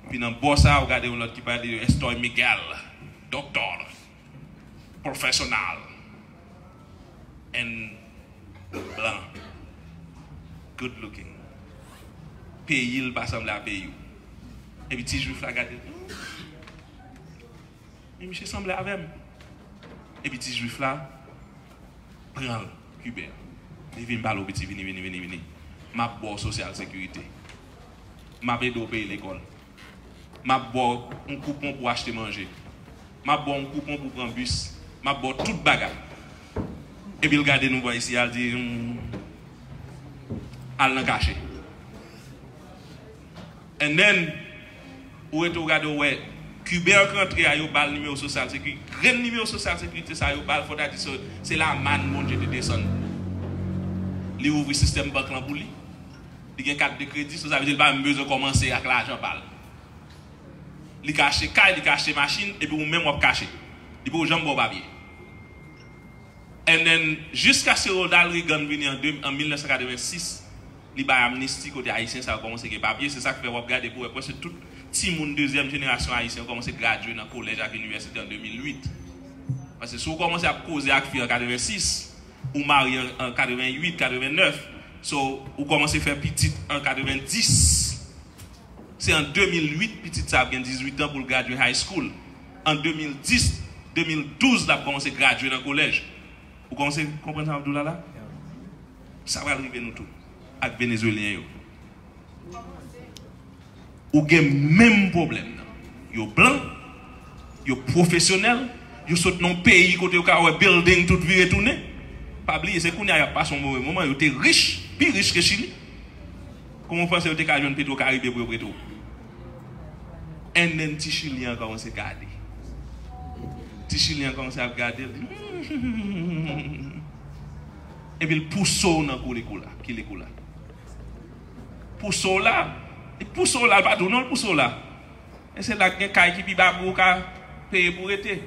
Epi nan bò sa a, ou gade yon lòt ki pale de Estoy Miguel, doktè, professional, and blan, good looking. Peyi l pa sanble a peyi w. Epi ti jwif la gade l. Men misye sanble avè m. Epi ti jwif la pran l, Kiben an. Li vin pale w, piti, vini, vini, vini, vini. M ap ba w sosyal sekirite. M ap ede w peye lekòl. M ap ba w yon koupon pou w achte manje. M ap ba w yon koupon pou w pran bis. M ap ba w tout bagay. Epi l gade nou bò isi a, l di, "Hmm, al nan kache." And then, ou rete, ou gade, ou wè, Kiben an k rantre a, yo ba l nimewo sosyal sekirite. Grenn nimewo sosyal sekirite sa yo ba l, fò ta di se, se la mann Bondye te desann pou li. Li ouvri sistèm bank lan pou li. Li gen kat de kredi, so sa vle di li pa menm bezwen kòmanse ak lajan pa l. Li ka achte kay, li ka achte machin, epi ou menm w ap kache. Li poko janm ba w papye. And then, jiskaske Ronald Reagan vini an de, an mil nèf san katrevensis, li bay amnisti kote Ayisyen sa yo kòmanse gen papye. Se sa k fè w ap gade pou wè prèske tout timoun dezyèm jenerasyon ayisyen yo kòmanse gradye nan kolèj ak inivèsite an de mil uit. Paske si w kòmanse ap koze ak fi an katrevensis, ou marye an, an katrevenwit, katrevennèf, so, ou kòmanse fè pitit an katrevendis. Se an de mil uit, pitit sa ap gen dizuit an pou l gradye high school. An de mil dis, de mil douz, l ap kòmanse gradye nan kolèj. Ou kòmanse konprann sa m ap di w la la? Sa pral rive nou tou, ak Venezwelyen yo. Ou gen menm pwoblèm nan. Yo blan, yo pwofesyonèl, yo sot nan yon peyi kote yo ka wè building tout vire tounen. Pa bliye, se kounye a y ap pase yon move moman, yo te rich, pi rich ke Chili. Kòman w panse yo te ka jwenn Petro Caribe pou yo prete w? And then ti Chilyen an kòmanse gade. Ti Chilyen an kòmanse ap gade l. Epi l pouse w nan kou li kou la, ki li kou la. Pouse w la, li pouse w la, l pa di w non, l pouse w la. E se la k gen kay ki pi ba pri w ka peye pou rete.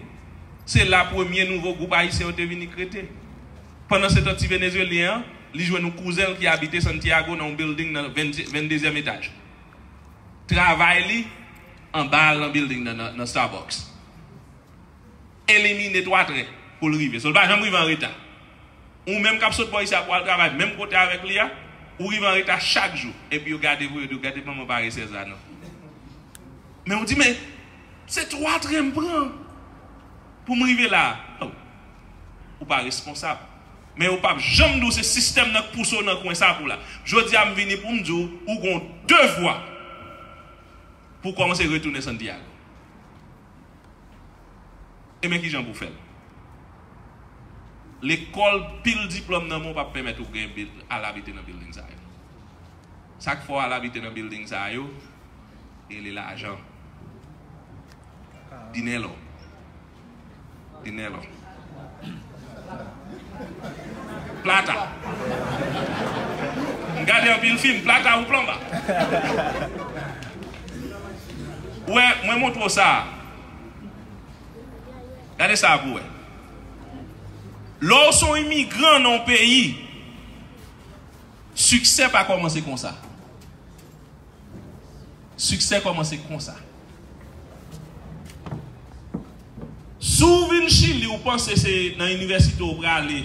Se la premye nouvo gwoup ayisyen yo te vini k rete. Pandansetan, ti Venezwelyen an, li jwenn yon kouzen l ki abite Santiago nan yon building nan venn, venndezyèm etaj. Travay li anba l nan building nan, nan, nan Starbucks. Elimine twa tren pou l rive. So, l pa janm rive an reta. Ou menm k ap sot bò isi a pou al travay menm kote avèk li a, ou rive an reta chak jou. Epi yo gade pou yo di w, "Gade manman parese sa non." Men ou di, "Men, se twa tren m pran pou m rive la a." Oh. Ou pa responsab. Men yo p ap janm di w se sistèm nan k pouse w nan kwen sa pou la. Jodi a m vini pou m di w, ou gon devwa pou w kòmanse retounen Santiago. E men kijan pou w fè l. Lekòl pil diplòm nan men w p ap pèmèt ou gen bil-, al abite nan building sa yo. Sa k fè w al abite nan building sa yo, rele lajan. Dinero. Dinero. Plata. M gade anpil fim, plata ou plomba. Ou wè, mwen montre w sa. Gade sa pou w wè. Lè w se yon imigran nan yon peyi, siksè pa kòmanse konsa. Siksè kòmanse konsa. Si w vin Chili, ou panse se nan inivèsite w prale,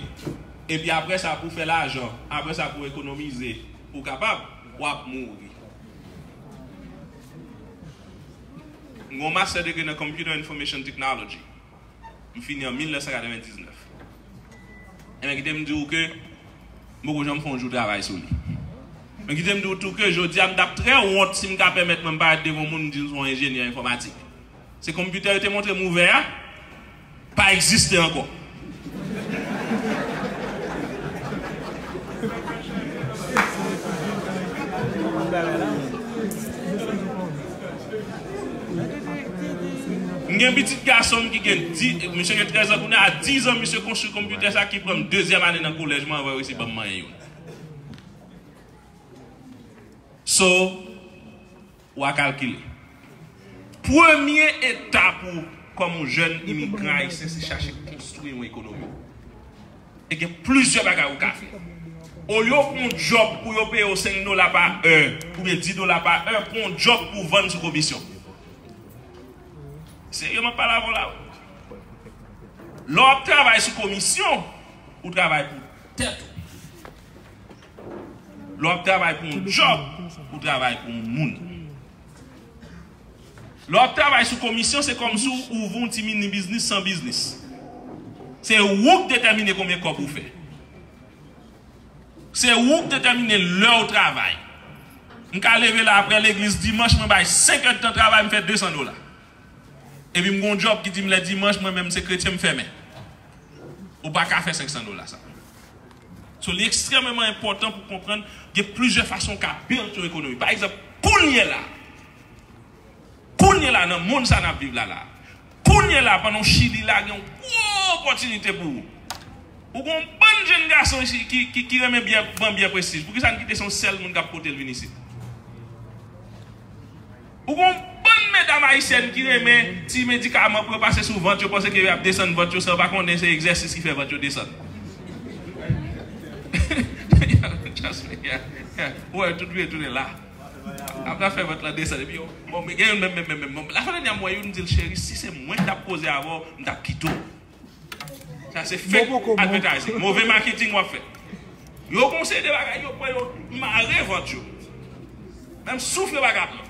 epi apre sa pou w fè lajan, apre sa pou w ekonomize, pou w kapab, w ap mouri. M gen yon master degree nan Computer Information Technology. M fini an mil nèf san katrevendiznèf. Ebyen, kite m di w ke m poko janm fè yon jou travay sou li. Men kite m di w tou ke jodi a m t ap trè wont si m ka pèmèt mwen m parèt devan yon moun m di m se yon enjenyè enfòmatik. Se konpitè yo te montre m ouvè a, pa egziste ankò. M gen pitit gason m ki gen di, misye gen trèz an kounye a, a diz an misye konstwi konpitè sa ki pran m dezyèm ane nan kolèj mwen anvan yo resi ban m manyen youn. So, w a kalkile. Premye etap ou kòm yon jèn imigran ayisyen se chache konstwi yon ekonomi. E gen plizyè bagay ou ka fè. Olye w pran yon djòb pou yo peye w senk dola pa è, oubyen dis dola pa è, pran yon djòb pou w vann sou komisyon. Serye, m ap pale avè w la, wi. Lè w ap travay sou komisyon, ou travay pou tèt ou. Lè w ap travay pou yon djòb, ou travay pou yon moun. Lè w ap travay sou komisyon, se kòmsi w ouvri yon ti mini biznis san biznis. Se ou k detèmine konbyen kòb ou fè. Se ou k detèmine lè w travay. M ka leve la apre legliz dimanch, mwen bay senk èdtan travay, m fè de san dola. Epi m gon djòb ki di m lè dimanch, mwen menm se kretyen, m fèmen. Ou pa ka fè senk san dola sa. So, li ekstrèmeman enpòtan pou konprann gen plizyè fason w ka build yon ekonomi. Pa egzanp, kounye la, kounye la, nan monn sa n ap viv la la, kounye la, pandan w Chili la, gen yon gwo opòtinite pou ou. Ou gon bann jèn gason isi ki, ki, ki renmen byè, pran byè Prestij. Poukisa n kite se yon sèl moun k ap pote l vin isit? Ou gon bann medam ayisyèn ki renmen ti medikaman pou yo pase sou vant yo, panse ke y ap desann vant yo san yo pa konnen se egzèsis ki fè vant yo desann. Trust me, yeah, yeah. Ou wè, tout vire tounen la. Ap la fè vant lan desann, epi yo, bon, men gen youn menm, menm, menm, menm. Bon, la fè dènye a m wè youn, m di l, cheri, si se mwen k t ap koze avè w, m t ap kite w. Sa se fake advertising. Move marketing w ap fè. Yo gon seri de bagay, yo pran yo mare vant yo. Menm souf yo pa ka pran.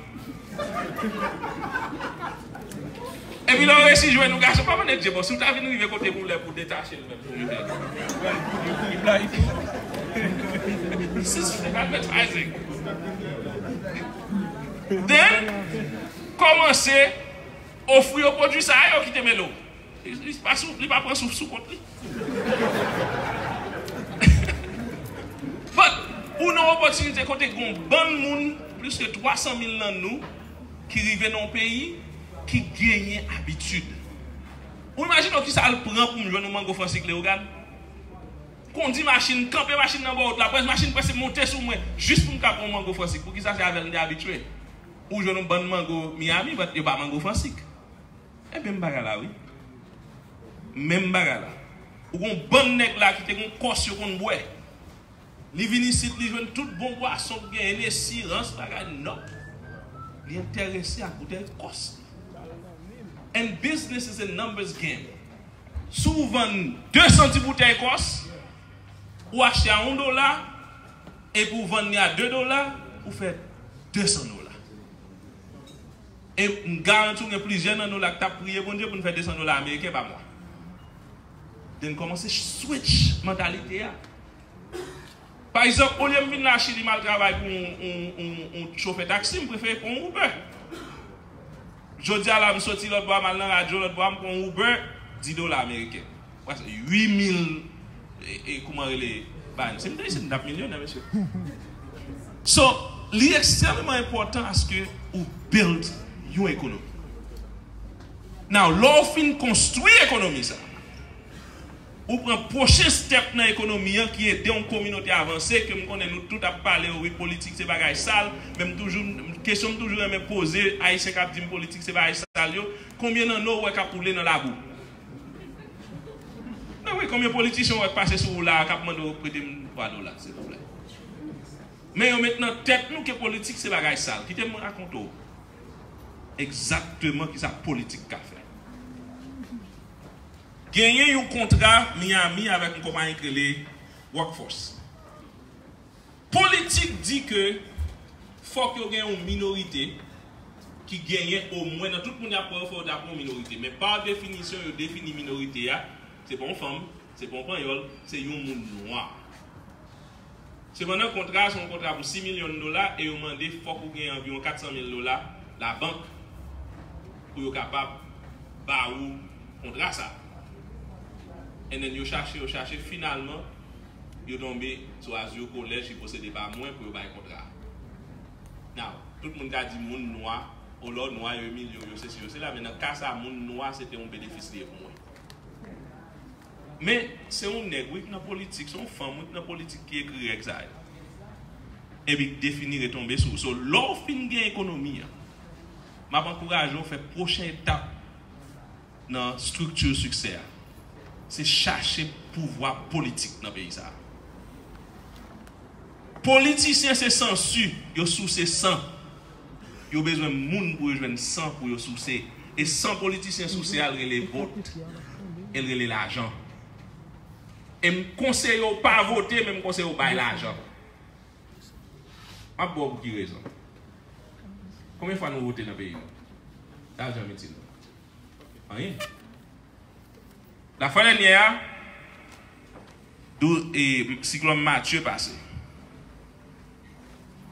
Epi lè w resi jwenn yon gason, pa mande Dye, bon, si w ta vin rive kote pou lè pou detache l menm, pou mete l. This is fake advertising. Then, kòmanse ofri yo pwodui sa a, yo kite mele w. Li, li pa sou, li pa pran souf sou kont li. But, ou nan opòtinite kote gon bann moun, plis ke twa san mil nan nou, ki rive nan yon peyi, ki genyen abitid. Ou imajine w kisa l pran pou m jwenn yon mango fransik Leyogàn? Kondi machin, kanpe machin nan bò wout la, près machin prèske monte sou mwen, jis pou m ka pran yon mango fransik. Poukisa se avè l m te abitye? Ou jwenn yon bann mango Miami, but yo pa mango fransik. E menm bagay la, wi. Menm bagay la. Ou gon bann nèg la ki te gon kòs yo konn bwè. Li vin isit, li jwenn tout bon bwason ki gen Hennessy, rans, bagay, nòt. Li enterese ak boutèy kòs. And business is a numbers game. Si w vann de san ti boutèy kòs, ou achte a yon dola, epi w vann li a de dola, ou fè de san dola. E m garanti w gen plizyè nan nou la k t ap priye Bondye pou n fè de san dola ameriken pa mwa. Then kòmanse switch mantalite a. Pa egzanp, olye m vin la Chili, m al travay pou yon, yon, yon, yon chofè taksi, m prefere pran yon Uber. Jodi a la, m soti lòt bò a, m al nan radyo lòt bò a, m pran yon Uber, dis dola ameriken. Prèske uit mil, e, e, kouman rele, bagay. Si m te isit, m t ap milyonè, mesye. So, li ekstrèmeman enpòtan aske ou build yon ekonomi. Now, lè w fin konstwi ekonomi sa, ou pran pwochen step nan ekonomi an ki ede yon kominote avanse, ke m konnen nou tout ap pale, wi, politik se bagay sal, men m toujou, kesyon m toujou renmen poze Ayisyen k ap di m politik se bagay sal yo, konbyen nan nou w wè k ap woule nan labou? Men wi, konbyen politisyen w wè k pase sou wout la a k ap mande w prete m twa dola, silvouplè? Men yo met nan tèt nou ke politik se bagay sal. Kite m rakonte w egzakteman kisa politik ka fè. Genyen yon kontra Miami avèk yon konpayi ki rele Workforce. Politik di ke fòk yo gen yon minorite ki genyen omwen nan tout moun y ap pran yo, fò yo dakò yon minorite. Men pa definisyon, yo defini minorite a, se pa yon fanm, se pa yon panyòl, se yon moun nwa. Sepandan, kontra a se yon kontra pou sis milyon dola e yo mande fòk ou gen anviwon kat san mil dola labank pou yo kapab ba ou kontra sa. And then yo chache, yo chache, finalman, yo tonbe sou Azur College ki posede pa mwen pou yo bay kontra a. Now, tout moun ka di moun nwa, o lè w nwa, yo imilye w, yo sesi, yo sela, men nan ka sa, moun nwa, se te yon benefis li ye pou mwen. Men, se yon nèg, wi, k nan politik, se yon fanm, wi, k nan politik ki ekri règ sa yo. Epi k defini retonbe sou ou. So, lè w fin gen ekonomi an, m ap ankouraje w fè pwochen etap nan estrikti siksè a. Se chache pouvwa politik nan peyi sa a. Politisyen se sansi, yo souse san. Yo bezwen moun pou yo jwenn san pou yo souse. E san politisyen souse a, l rele vot. E l rele lajan. E m konseye w pa vote, men m konseye w bay lajan. M ap ba w pou ki rezon. Konbyen fwa nou vote nan peyi nou? Lajan m itil nou? Anyen. Lafwa dènyè a, dou-, e, siklòn Matye pase.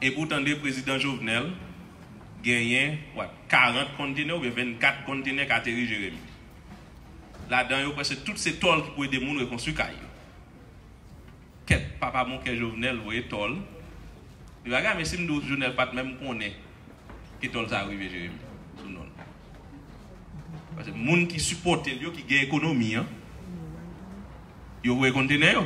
Epi w tande prezidan Jovenel genyen, what, karant kontenè oubyen vennkat kontenè k ateri Jeremi. Ladan yo, prèske tout se tòl ki pou ede moun rekonstwi kay yo. Kèt, papa bon kè Jovenel voye tòl. Li pa gen, men si m di w Jovenel pa t menm konnen ke tòl sa rive Jeremi sou non l. Paske moun ki sipòte l yo, ki gen ekonomi an, yo voye kontenè yo.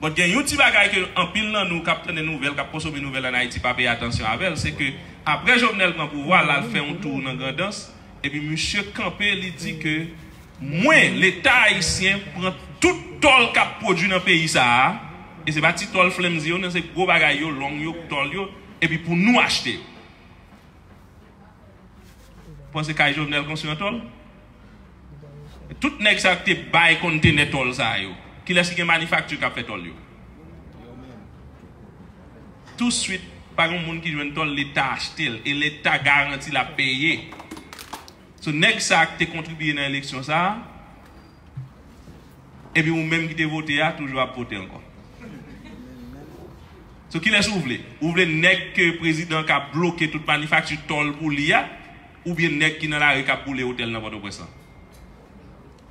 But gen yon ti bagay ke anpil nan nou k ap tande nouvèl, k ap konsome nouvèl ann Ayiti pa peye atansyon avè l, se ke apre Jovenel pran pouvwa, l al fè yon tou nan Grandans, epi misye kanpe, li di ke mwen, Leta ayisyen, pran tout tòl k ap pwodui nan peyi sa a, e se pa ti tòl flimsy yo, non, se gwo bagay yo, long yo, tòl yo, epi pou nou achte yo. Panse kay Jovenel konstwi an tòl? Tout nèg sa yo ki te bay kontenè tòl sa yo, kilès ki gen manifakti k ap fè tòl yo? Touswit, pa gen moun ki jwenn tòl, Leta achte l, e Leta garanti l ap peye. So, nèg sa a ki te kontribye nan eleksyon sa a, epi ou menm ki te vote a, toujou ap vote ankò. So, kilès ou vle? Ou vle nèg ke prezidan ka bloke tout manifakti tòl pou li a, oubyen nèg ki nan lari k ap boule otèl nan Pòtoprens lan?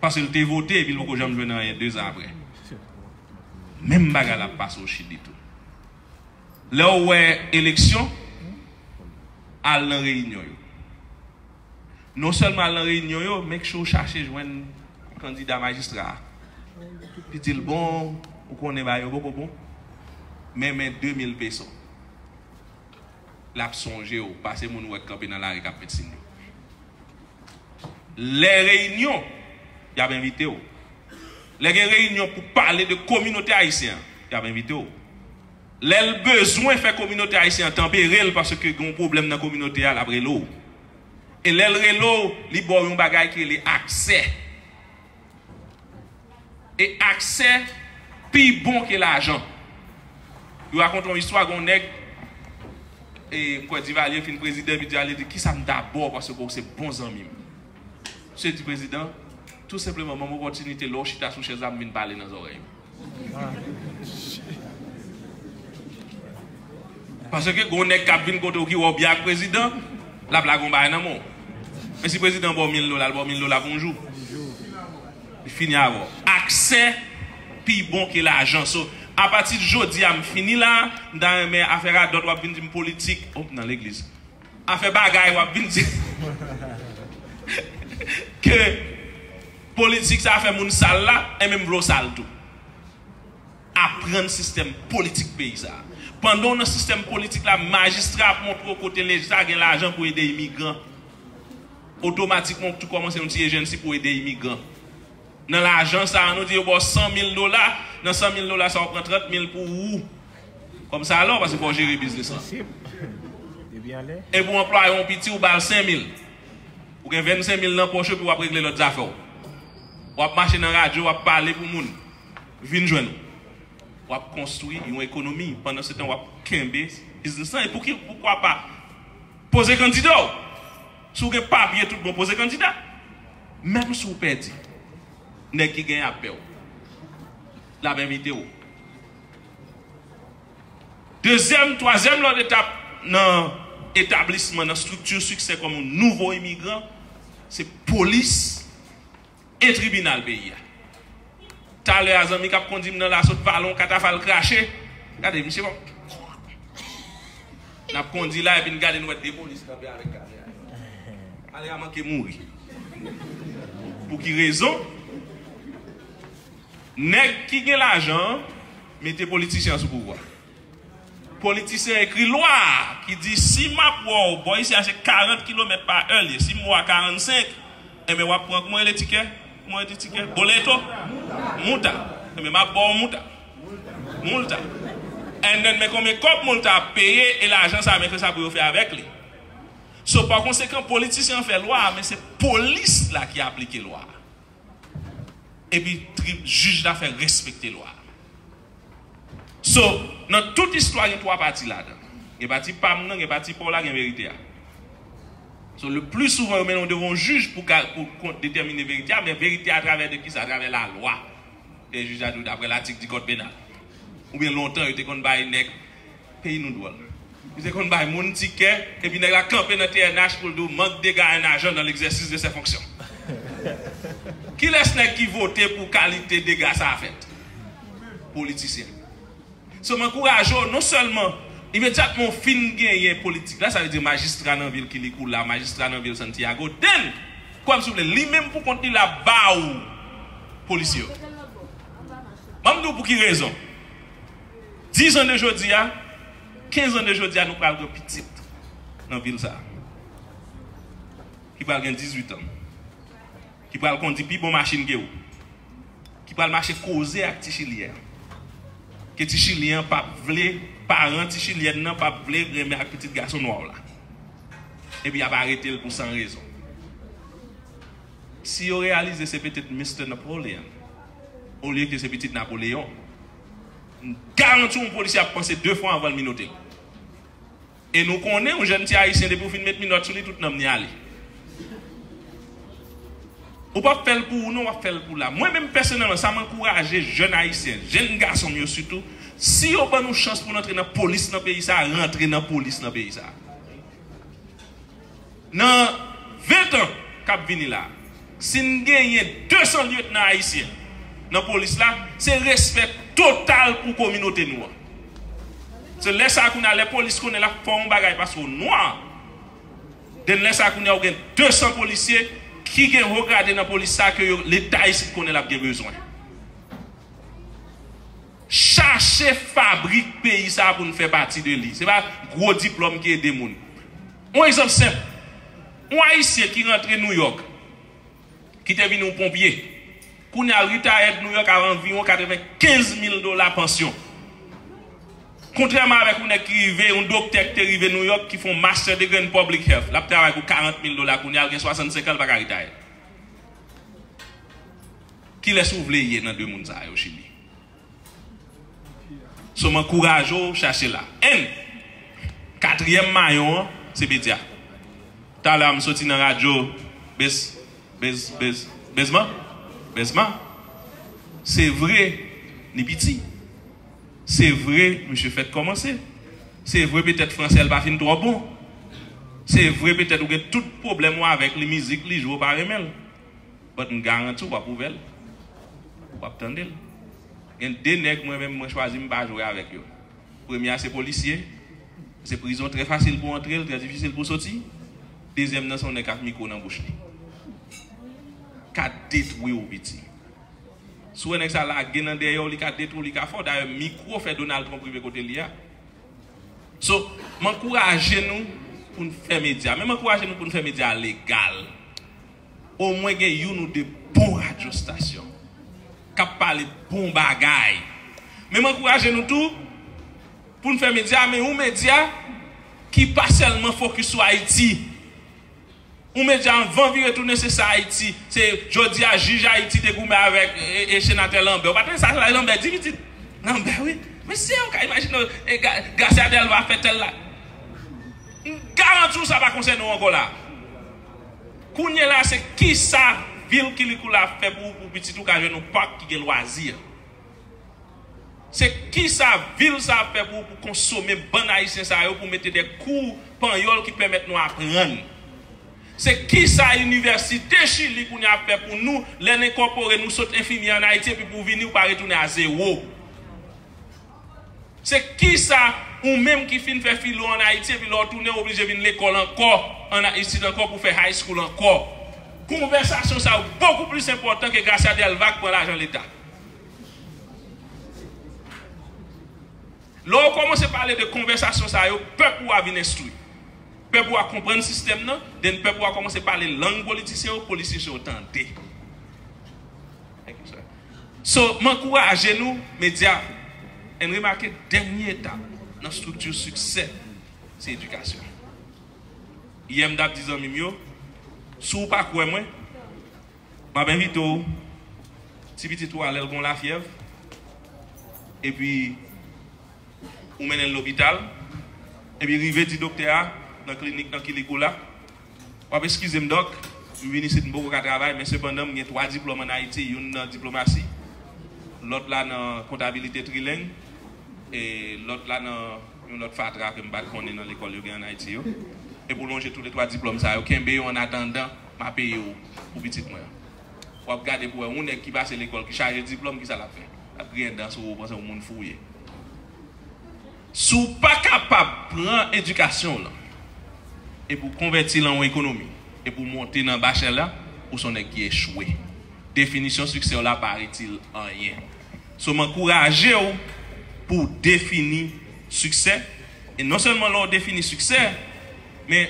Paske l te vote, epi l poko janm jwenn anyen de zan apre. Menm bagay la ap pase o Chili tou. Lè w wè eleksyon, al nan reyinyon yo. Non sèlman al nan reyinyon yo, make sure w chache jwenn kandida majistra a. Epi di l, bon, ou konnen bagay yo poko bon, men, men de mil peso. L ap sonje w, pase moun ou wè k kanpe nan lari k ap met siy yo. Lè reyinyon, y ap envite w. Lè gen reyinyon pou pale de kominote ayisyen an, y ap envite w. Lè l bezwen fè kominote ayisyen an tanpere l paske gen yon pwoblèm nan kominote a, l ap rele w. E lè l rele w, li ba w yon bagay ki rele aksè. E aksè pi bon ke lajan. Yo rakonte yon istwa, gen yon nèg, e, m kwè Divalye fin prezidan, epi Divalye di, kisa m ta ba w paske w se bon zanmi m? Misye di, prezidan, tou senpleman, ban m opòtinite lè w chita sou chèz la, m vin pale nan zòrèy ou. Paske gen yon nèg k ap vin kote w ki wè w byen ak prezidan, l ap lage yon bagay nan men w. Men si prezidan ba w mil dola, l ba w mil dola pou yon jou. Li fini avè w. Aksè pi bon ke lajan. So, apati de jodi a, m fini la, m ta renmen afè radòt, w ap vin di m politik, oh, nan legliz. Afè bagay, w ap vin di ke politik sa fè moun sal la, enben m vle w sal tou. Aprann sistèm politik peyi sa a. Pandan w nan sistèm politik la, majistra ap montre w kote Leta gen lajan pou ede imigran. Otomatikman, w tou kòmanse yon ti ejensi pou ede imigran. Nan lajan sa a, nou di yo ba w san mil dola, nan san mil dola sa a, w pran trant mil pou ou. Kòm sa alò, paske fò w jere biznis lan. Epi w anplwaye yon piti, w ba l senk mil. Ou gen vennsenk mil nan pòch ou, epi w ap regle lòt zafè w. W ap mache nan radyo, w ap pale pou moun vin jwenn ou. W ap konstwi yon ekonomi. Pandan se tan, w ap kenbe biznis lan. E pouki, poukwa pa poze kandida w? Si w gen papye tout bon, poze kandida. Menm si w pèdi, nèg ki genyen ap pè w. L ap envite w. Dezyèm, twazyèm lòt etap nan etablisman, nan estrikti siksè kòm yon nouvo imigran, se polis e tribinal peyi a. Talè a, zanmi k ap kondi m nan la sot pale yon katafal krache. Gade, misye bon. N ap kondi la, epi n gade, n wè de polis kanpe avèk talè a. Talè a manke mouri. Pou ki rezon? Nèg ki gen lajan an mete politisyen an sou pouvwa. Politisyen ekri lwa ki di, si m ap wè w, bò isi a se karant kilomèt pa è l ye, si m wè w a karannsenk, enben w ap pran, kòman rele tikè? Kòman rele tikè? Boleto? Mouta. Enben m ap ba w mouta. Moulta. And then, men konbyen kòb moulta ap peye e lajan sa, men ki sa pou yo fè avèk li. So, pa konsekan, politisyen an fè lwa a, men se polis la ki aplike lwa a. Epi, tri-, jij la fè respekte lwa a. So, nan tout istwa, gen twa pati ladan. Gen pati pa m nan, gen pati pa w la, gen verite a. So, le pli souvan, yo mennen w devan yon jij pou ka, pou kon-, detèmine verite a, men verite a atravè de kisa? Atravè lalwa. E jij la di w daprè latik di kòd penal. Oubyen lontan, yo te konn bay nèg, peyi nou dwòl. Li te konn bay moun tikè, epi nèg la kanpe nan T N H pou l di w manque d'égat un agent dans l'exercice de ses fonctions. Kilès nèg ki vote pou kalite dega sa a fèt? Politisyen. So, m ankouraje w, non sèlman imedyatman w fin genyen politik la, sa vle di majistra nan vil Quilicura, majistra nan vil Santiago, then, kwè m si w vle, li menm pou kont li l ap ba w polisye yo. Ban m di w pou ki rezon. Diz an de jodi a, kenz an de jodi a, nou pral gen pitit nan vil sa a, ki pral gen dizuit an, ki pral kondi pi bon machin ke w, ki pral mache koze ak ti chilyen an, ke ti chilyen an p ap vle, paran ti chilyèn nan p ap vle renmen ak pitit gason nwa w la, epi y ap arete l pou san rezon. Si yo reyalize se petèt Mister Napoleon, olye ke se pitit Napoleyon, m garanti w yon polisye ap panse de fwa anvan l minote l. E nou konnen yon jèn ti ayisyen, depi w fin met minòt sou li, tout nanm li ale. Ou p ap fè l pou ou non, w ap fè l pou la. Mwen menm pèsonèlman, sa m ankouraje jèn ayisyen, jèn gason m yo sitou, si yo ban nou chans pou n antre nan polis nan peyi sa a, rantre nan polis nan peyi sa a. Nan ven tan k ap vini la, si n genyen de san lyetnan ayisyen nan polis la, se respè total pou kominote nou an. Se lè sa a kounye a, lè polis konnen l ap fè yon bagay paske w nwa, then lè sa a kounye a, ou gen de san polisye ki gen wo grade nan polis sa a ke yo, Leta isit konnen l ap gen bezwen. Chache fabrik peyi sa a pou n fè pati de li. Se pa gwo diplòm ki ede moun. Yon egzanp senp. Yon Ayisyen ki rantre Nouyòk, ki te vin yon ponpye, kounye a l retire Nouyòk ak anviwon katrevenkenz mil dola pansyon. Kontrèman avèk yon nèg ki rive, yon doktè ki te rive Nouyòk, ki fè yon master degree in public health, l ap travay pou karant mil dola, kounye a l gen swasannsenk an, l pa ka retire. Kilès ou vle ye nan de moun sa yo, Chili? So, m ankouraje w chache la. And, katriyèm mayon an, se medya. Talè a, m soti nan radyo, bes, bes, bes, bezman, bezman. Se vre, li piti. Se vre, misye fèk kòmanse. Se vre, petèt, franse l pa fin twò bon. Se vre, petèt, ou gen tout pwoblèm ou avèk li, mizik li jwe, ou pa renmen l. But m garanti w, w ap ouvè l. W ap tande l. Gen de nèg mwen menm, mwen chwazi m pa jwe avèk yo. Premye a se polisye. Se prizon, trè fasil pou antre l, trè difisil pou soti. Dezyèm nan se yon nèg k ap mikwo nan bouch li. Ka detwi w, piti. Si w wè nèg sa lage nan dèyè w, li ka detwi w, li ka fè w. Dayè, mikwo fè Donald Trump rive kote li a. So, m ankouraje nou pou n fè medya. Men m ankouraje nou pou n fè medya legal. Omwen gen youn ou de bon radyostasyon k ap pale bon bagay. Men m ankouraje nou tou pou n fè medya, men yon medya ki pa sèlman fokis sou Ayiti. Yon medya anvan vire tounen, se sa Ayiti. Se jodi a jij Ayiti te goumen avèk e, e, e senatè Lambert. Ou pa tande sa Lambert di, pitit? Lambert, wi. Mesye, ou ka imajine w, e, Ga- Garcia Delva fè tèl la. M garanti w sa pa konsène w ankò la. Kounye la, se kisa vil Quilicura ap fè pou, pou pitit ou ka jwenn yon pak ki gen lwazi a. Se kisa vil sa ap fè pou, pou konsome bann ayisyen sa yo, pou mete de kou panyòl ki pèmèt nou aprann? Se kisa inivèsite Chili kounye a ap fè pou nou, lè n enkòpore nou sot enfimyè ann Ayiti epi pou w vini ou pa retounen a zewo? Se kisa ou menm ki fin fè filo ann Ayiti epi lè w tounen ou oblije vin lekòl ankò, ann isit ankò pou fè high school ankò? Konvèsasyon sa yo bokou plis enpòtan ke Gracia Delva k pran lajan leta. Lè w kòmanse pale de konvèsasyon sa yo, pèp ou a vin enstwi. Pèp ou a konprann sistèm nan, then pèp ou a kòmanse pale lang politisyen yo, politisyen yo tande. Thank you, sir. So, m ankouraje nou, medya, and remake dènye etap nan estrikti siksè, se edikasyon. Yè m t ap di zanmi m yo, si w pa kwè mwen, m ap envite w, ti pitit ou a lè l gen yon lafyèv, epi ou mennen l lopital, epi rive di doktè a nan klinik nan Kilikou la, w ap eskize m dòk, m vin isit m poko ka travay, men sepandan m gen twa diplòm ann Ayiti, youn nan diplomasi, lòt la nan kontabilite trileng, E lòt la nan yon lòt fatra ke m pa t konnen nan lekòl yo gen ann Ayiti yo. Epi w lonje toulètwa diplòm sa yo, kenbe yo annatandan m a peye w pou pitit mwen an. W ap gade pou w wè yon nèg ki pase lekòl, ki chaje diplòm, kisa l ap fè? L ap griyen dan sou ou, w panse yon moun fou w ye. Si w pa kapab pran edikasyon w lan epi w konvèti l an yon ekonomi, epi w monte nan bachèlè, ou se yon nèg ki echwe. Definisyon siksè w la pa itil anyen. So, m ankouraje w pou w defini siksè. E non sèlman lè w defini siksè, men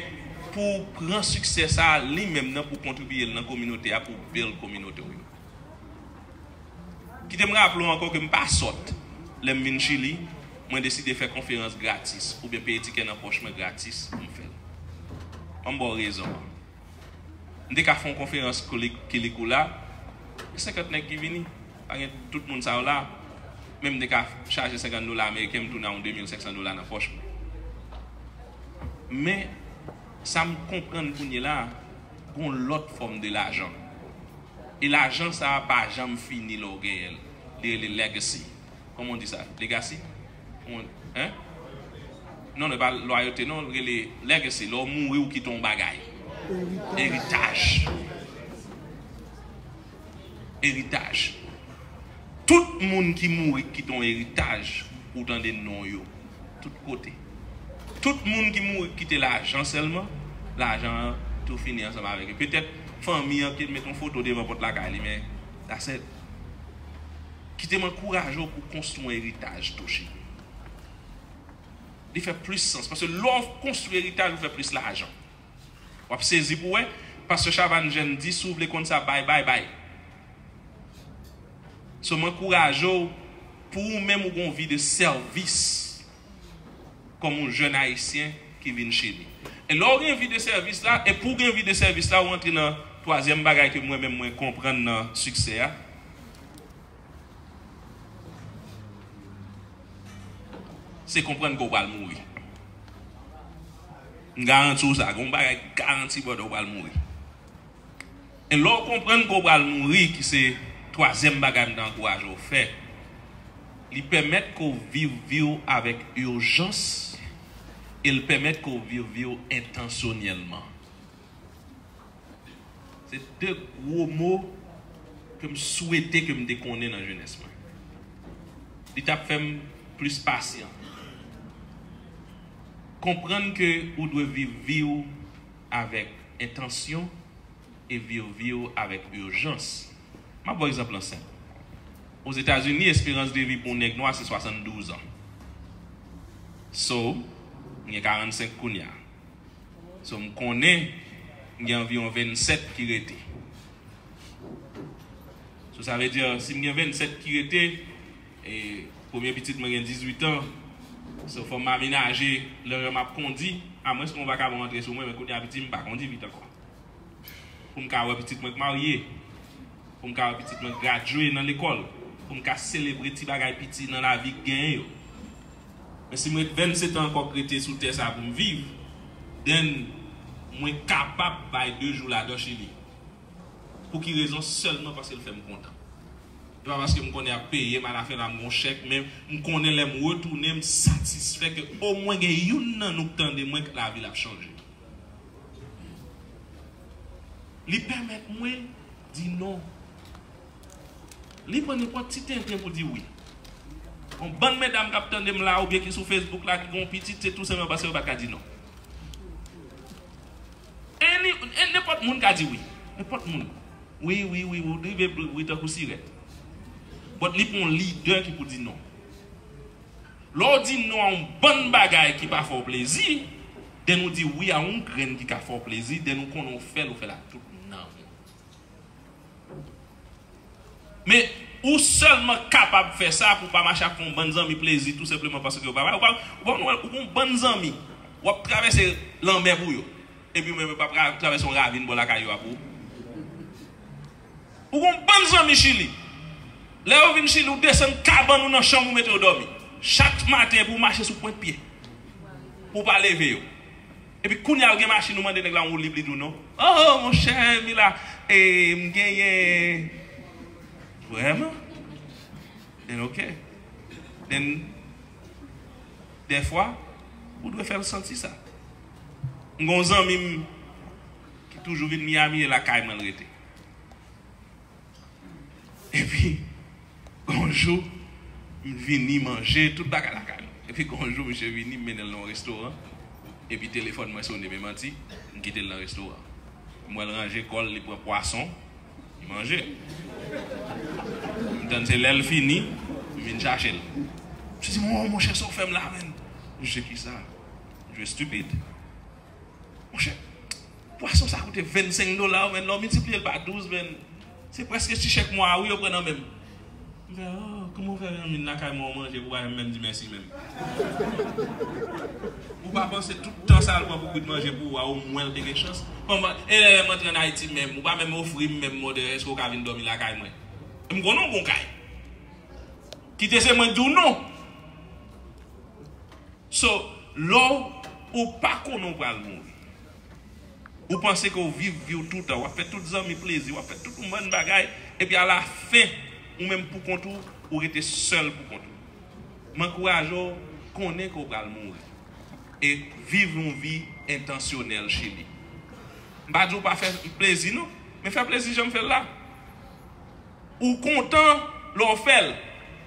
pou w pran siksè sa a li menm nan pou w kontribiye l nan kominote a, pou w build kominote w yo. Kite m raple w ankò ke m pa sòt. Lè m vin Chili, mwen deside fè konferans gratis, oubyen peye tikè nan pòch mwen gratis pou m fè l. Ban m ba w rezon an. M te ka fè yon konferans Kili-, Kilikula, gen senkant nèg ki vini. Pa gen tout moun sa yo la. Men m te ka chaje senkant dola ameriken, m tounen a yon de mil senk san dola nan pòch mwen. Men, sa m konprann kounye la, gon lòt fòm de lajan. E lajan sa a pa janm fini lè w genyen l. Li rele legacy. Kòman w di sa? Legacy? Kòman, en? Non, non, e pa lwayote, non, l rele legacy. Lè w mouri, ou kite yon bagay. Eritaj. Eritaj. Tout moun ki mouri kite yon eritaj, ou tande non yo. Tout kote. Tout moun ki mouri kite lajan sèlman, lajan an tou fini ansanm avèk yo. Petèt, fanmi an ki met yon foto devan pòt lakay li, men that's it. Kite m ankouraje w pou w konstwi yon eritaj tou, Chili. Li fè plis sans. Paske lè w konstwi eritaj, ou fè plis lajan. W ap sezi pou w wè. Pastè Chavannes Jeune di, si w vle konn sa, bay, bay, bay. So, m ankouraje w, pou ou menm ou gen yon vi de sèvis kòm yon jèn ayisyen ki vin Chili. E lè w gen vi de sèvis la, e pou w gen vi de sèvis la, ou antre nan twazyèm bagay ke mwen menm mwen konprann nan siksè a, se konprann ke w pral mouri. M garanti w sa, gen yon bagay garanti, brother, w pral mouri. E lè w konprann ke w pral mouri, ki se twazyèm bagay m ta ankouraje w fè, li pèmèt ke w viv vi w avèk ijans, e l pèmèt ke w viv vi w entansyonèlman. Se de gwo mo ke m swete ke m te konnen nan jenès mwen. Li t ap fè m plis pasyan. Konprann ke ou dwe viv vi w avèk entansyon e viv vi w avèk ijans. M ap ba w egzanp lan senp. Ozetazini, esperans de vi pou yon nèg nwa se swasanndouz an. So, m gen karannsenk kounye a. So, m konnen m gen anviwon vennsèt ki rete. So, sa vle di, si m gen vennsèt ki rete, e premye pitit mwen gen dizuit an, so, fò m amenaje lè m ap kondi, amwenske yon vakabon antre sou mwen, men kounye a piti m pa kondi vit ankò. Pou m ka wè pitit mwen k marye, pou m ka wè pitit mwen gradye nan lekòl, pou m ka selebre ti bagay piti nan lavi k genyen yo. Men si m ret vennsetan ankò k rete sou tè sa pou m viv, then mwen kapab bay de jou ladan Chili. Pou ki rezon? Sèlman paske l fè m kontan. E pa paske m konnen y ap peye m, alafen la m gon chèk, men m konnen lè m retounen, m satisfè ke omwen gen youn nan nou k tande mwen, ke lavi l ap chanje. Li pèmèt mwen di non. Li pran nenpòt ti tenten pou di wi. Yon bann medam k ap tande m la oubyen ki sou Facebook la ki gen yon pitit, se tou senpleman paske yo pa t ka di non. E li, e nenpòt moun ka di wi. Nenpòt moun. Wi, wi, wi, wi, ou rive wi tankou sirèt. But li pran yon lidè ki pou di non. Lè w di non a yon bann bagay ki pa fè w plezi, then ou di wi a yon grenn ki ka fè w plezi, then ou konnen w fè l, ou fè l ak tout nanm ou. Men, ou sèlman kapab fè sa pou w pa mache ap fè yon bann zanmi plezi tou senpleman paske yo pa bay. Ou pa, ou pa, ou pa, ou gon bann zanmi, w ap travèse lanmè pou yo. Epi ou menm, ou p ap travèse yon ravin bò lakay yo a pou ou. Ou gon bann zanmi Chili. Lè yo vin Chili, ou desann kabann ou nan chanm ou mete yo dòmi. Chak maten, epi ou mache sou pwent pye. Pou w pa leve yo. Epi kounye a, ou gen machin, ou mande nèg la yon woulib, li di w non. Oh, monchè, Mila, e, m genyen. Vrèman? Then, ok. Then, Dèfwa, ou dwe fè l santi sa. M gen yon zanmi m ki toujou vin Miami, e lakay mwen l rete. Epi, gon jou, m vini manje, tout bagay lakay mwen. Epi, gon jou, misye vini, m mennen l nan yon restoran. Epi, telefòn mwen sonnen, men manti, m kite l nan restoran. M wè l ranje kò l, li pran pwason, li manje. M tann se lè l fini, m vin chache l. Misye di, "Mon, monchè, sa w fè m la, menn?" Misye, "Kisa?" Misye estipid. Monchè, pwason sa koute vennsenk dola, menn, lè w miltipliye l pa douz, menn, se prèske ti chèk mwa a, wi, yo pran nan men m. M fè, "Oh, kòman w fè vin lakay mwen, w manje, pou w pa janm menm di mèsi menm?" Ou pa panse tout tan sa l pran pou kwit manje pou ou a, omwen l te gen chans? Kòman, e lè m antre ann Ayiti menm, ou pa menm ofri m menm mòde, èske w ka vin dòmi lakay mwen? M konnen w gon kay. Kite se mwen k di w non. So, lè w, ou pa konnen w pral mouri. Ou panse ke w viv vi w toutan, w ap fè tout zanmi plezi, w ap fè tout yon bann bagay, epi alafen, ou menm poukont ou, ou rete sèl poukont ou. M ankouraje w, konnen ke w pral mouri. E viv yon vi entansyonèl, Chili. M pa di w pa fè plezi, non, men fè plezi jan m fè l la. Ou kontan lè w fè l.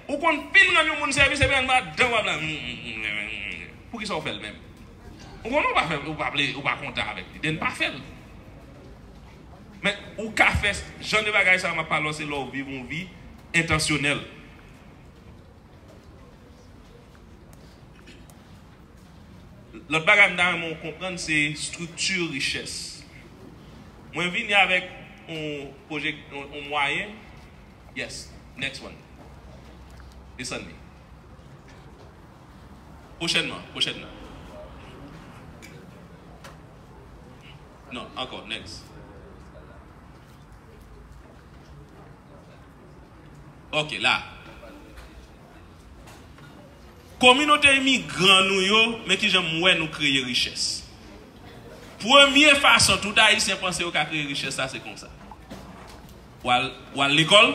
Ou konn fin rann yon moun sèvis epi anndan w ap la. Poukisa w fè l menm? Ou konnen w pa fè, ou pa vle, ou pa kontan avèk li. Den pa fè l. Men ou ka fè jan de bagay sa a m ap pale w, se lè w viv yon vi entansyonèl. Lòt bagay m ta renmen w konprann se estrikti richès. Mwen vini avèk yon pwojè, yon, yon mwayen. Yes, next one. Desann li. Pwochènman, pwochènman. Non, ankò, next. Ok, la. Kominote imigran nou yo, men kijan m wè nou kreye richès. Premye fason tout Ayisyen panse yo ka kreye richès la, se konsa. W al, w al lekòl,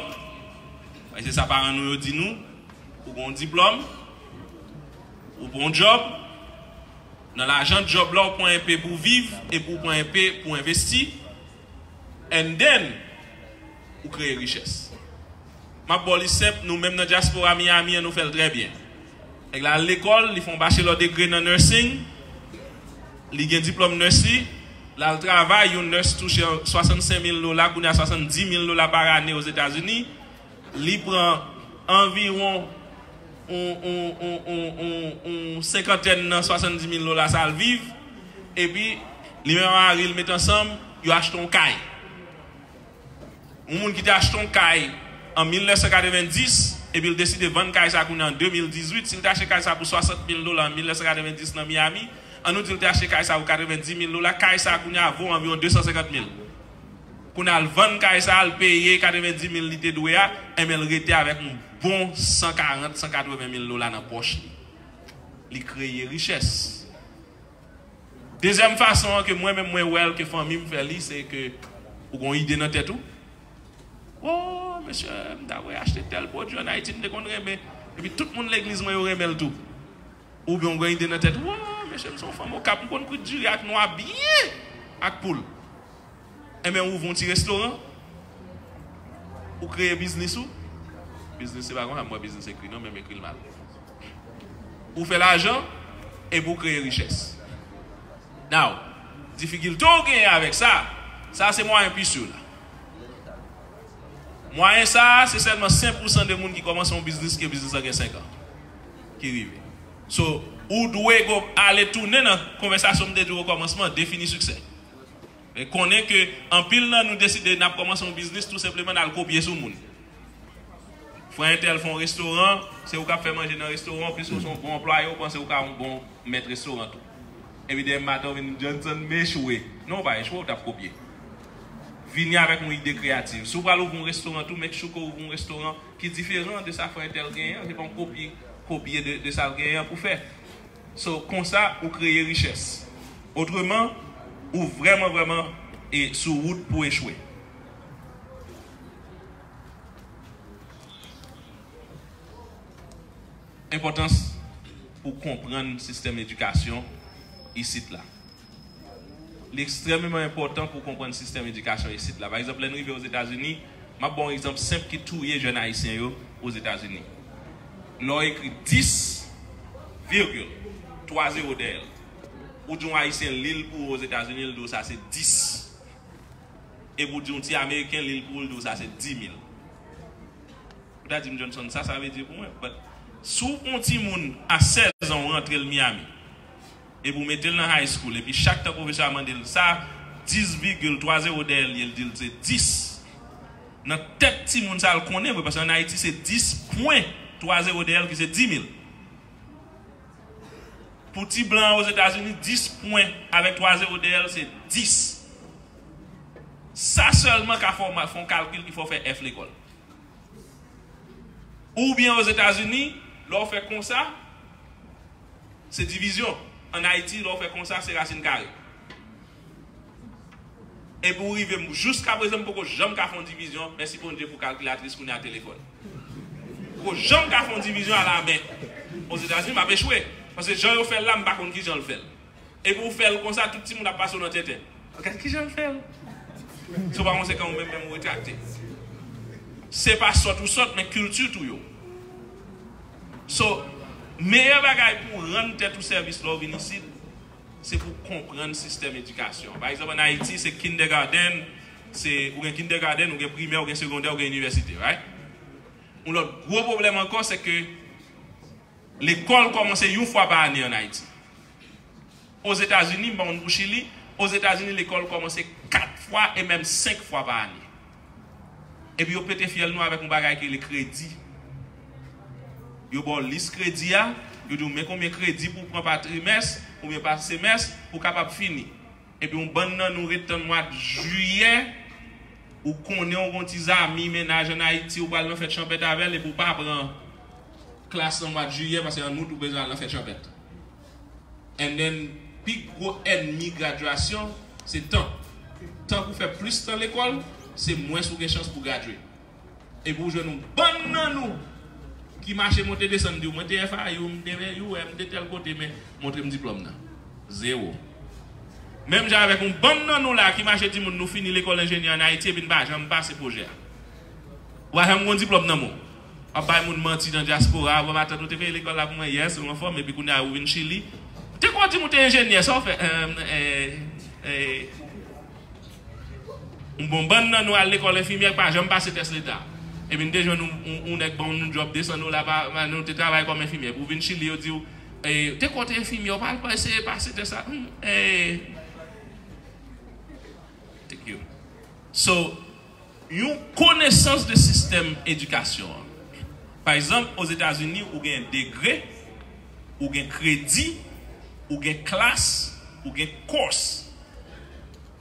paske se sa paran nou yo di nou, ou gen yon diplòm, ou pran yon djòb, nan lajan djòb la, ou pran enpe pou viv, epi ou pran enpe pou envesti, and then, ou kreye richès. M ap ba w li senp, nou menm nan dyaspora Miami an, nou fè l trè byen. Nèg la al lekòl, li fè yon bachelor degree nan nursing, li gen diplòm nèsi, l al travay, yon nèsi touche swasannsenk mil dola, kounye a swasanndis mil dola par ane Ozetazini, li pran anviwon yon, yon, yon, yon, yon, yon senkantèn nan swasanndis mil dola sa al viv, epi li menm ak mari l met ansanm, yo achte yon kay. Yon moun ki te achte yon kay an mil nèf san katrevenndis, epi l deside vann kay sa kounye a an de mil dizuit, si l te achte kay sa pou swasant mil dola an mil nèf san katrevenndis nan Miami, ann nou di l te achte kay sa pou katrevenndis mil dola, kay sa kounye a vo anviwon de san senkant mil. Kounye a l vann kay sa, l peye katrevenndis mil li te dwe a, enben l rete avèk yon bon san karant, san katreven mil dola nan pòch li. Li kreye richès. Dezyèm fason an ke mwen menm mwen wè l, ke fanmi m fè li, se ke ou gen yon ide nan tèt ou. Oh, mesye, m ta vle achte tèl pwodui ann Ayiti, m te konn renmen. Epi tout moun legliz mwen yo renmen l tou. Oubyen ou gen ide nan tèt ou, oh, mesye, m se yon fanm Okap, m konn kwit diri ak nwa byen ak poul. Enben, ou ouvri yon ti restoran, ou kreye biznis ou. Biznis se pa konsa, m wè biznis ekri non, men m ekri l mal. Ou fè lajan, epi ou kreye richès. Now, difikilte w genyen avèk sa, sa se mwayen pi si la. Mwayen sa a, se sèlman senk pousan de moun ki kòmanse yon biznis ke biznis lan gen senk an ki rive. So, ou dwe go ale tounen nan konvèsasyon m te di w okòmansman, defini siksè. Men konnen ke anpil nan nou deside n ap kòmanse yon biznis tou senpleman n al kopye sou moun. Frè entèl fè yon restoran, se ou k ap fè manje nan restoran, piske ou se yon bon anplwaye, ou panse ou ka yon bon mèt restoran tou. Epi dèyè maten ou vin di, "Johnson, m echwe." Non, ou pa echwe, ou t ap kopye. Vini avèk yon ide kreyatif. Si w pral ouvri yon restoran tou, make sure ke w ouvri yon restoran ki diferan de sa frè entèl genyen an. Se pa yon kopye, kopye de, de sa l genyen an pou fè. So, konsa, ou kreye richès. Otreman, ou vrèman, vrèman, e, sou wout pou echwe. Enpòtans pou konprann sistèm edikasyon isit la. Li ekstrèmeman enpòtan pou konprann sistèm edikasyon isit la. Pa egzanp, lè n rive Ozetazini, m ap ba w yon egzanp senp ki touye jèn ayisyen yo Ozetazini. Lè w ekri dis, virgil, twa zewo dèyè l, ou di yon ayisyen li l pou ou Ozetazini, l di w sa se dis. Epi w di yon ti ameriken li l pou ou, l di w sa se dis mil. Ou ta di m, Johnson, sa sa vle di pou mwen? But si w pran yon timoun a sèz an, ou rantre l Miami, epi w mete l nan high school, epi chak tan pwofesè a mande l sa, dis vigil twa zewo dèyè l ye, l di l se dis. Nan tèt timoun sa, l konnen vre, paske ann Ayiti se dis pwen twa zewo dèyè l ki se dis mil. Pou ti blan an Ozetazini, dis pwen avèk twa zewo dèyè l se dis. Sa sèlman ka fè w ma-, fè yon kalkil ki fè w fè F lekòl. Oubyen Ozetazini, lè w fè konsa, se divizyon. Ann Ayiti, lè w fè konsa, se rasin kare. Epi w rive, m, jiska prezan, m poko janm ka fè yon divizyon. Mèsi Bondye pou kalkilatris kounye a telefòn. M poko janm ka fè yon divizyon alamen. Ozetazini, m ap echwe. Paske jan yo fè l la, m pa konn kijan l fè l. Epi w fè l konsa, tout timoun ap pase w nan tenten. Gad kijan l fè l. Si w pa konsekan, ou menm, menm ou retrakte. Se pa sòt ou sòt, men kilti tou yo. So, meyè bagay pou w rann tèt ou sèvis lè w vin isit, se pou w konprann sistèm edikasyon. Pa egzanp, ann Ayiti, se kindergarten, se, ou gen kindergarten, ou gen primè, ou gen segondè, ou gen inivèsite, right? Yon lòt gwo pwoblèm ankò, se ke lekòl kòmanse yon fwa pa ane ann Ayiti. Ozetazini, m pa konn pou Chili, Ozetazini, lekòl kòmanse kat fwa e menm senk fwa pa ane. Epi yo pete fyèl nou avèk yon bagay ki rele kredi. Yo ba w lis kredi a, yo di w men konbyen kredi pou w pran pa trimès oubyen pa semès pou w kapab fini. Epi yon bann nan nou ret tann mwa jiyè, ou konnen w gen yon ti zanmi mennaj ann Ayiti, ou pral nan fèt chanpèt avè l, epi w pa pran klas nan mwa jiyè, paske ann out ou bezwen al nan fèt chanpèt. And then, pi gwo ènmi gradyasyon, se tan. Tan pou w fè plis tan lekòl, se mwens ou gen chans pou w gradye. Epi w jwenn yon bann nan nou ki mache monte desann, di w, "Mwen te F I U, m te U M, m te tèl kote, men montre m diplòm nan." Zewo. Menm jan avèk yon bann nan nou la ki mache di moun nou fini lekòl enjenyè ann Ayiti, epi n pa janm pase pwojè a. Ou pa janm gen yon diplòm nan men w. W ap bay moun manti nan dyaspora, "Bon, matant ou te peye lekòl la pou mwen, yes, ou anfòm, epi kounye a ou vin Chili. Te kwè w di m ou te enjenyè, sa w fè?" Eh, eh, eh. Yon bon bann nan nou al lekòl enfimyè, pa janm pase tès leta. Epi n te jwenn yon, yon, yon nèg ban nou djòb de san dola pa, pa, nou te travay kòm enfimyè. Pou w vin Chili, yo di w, eh, "Te kwè w te enfimyè, ou pa al eseye pase tès la?" Hmm, eh. Thank you. So, yon konesans de sistèm edikasyon an. Pa egzanp, Ozetazini, ou gen degre, ou gen kredi, ou gen klas, ou gen kòs.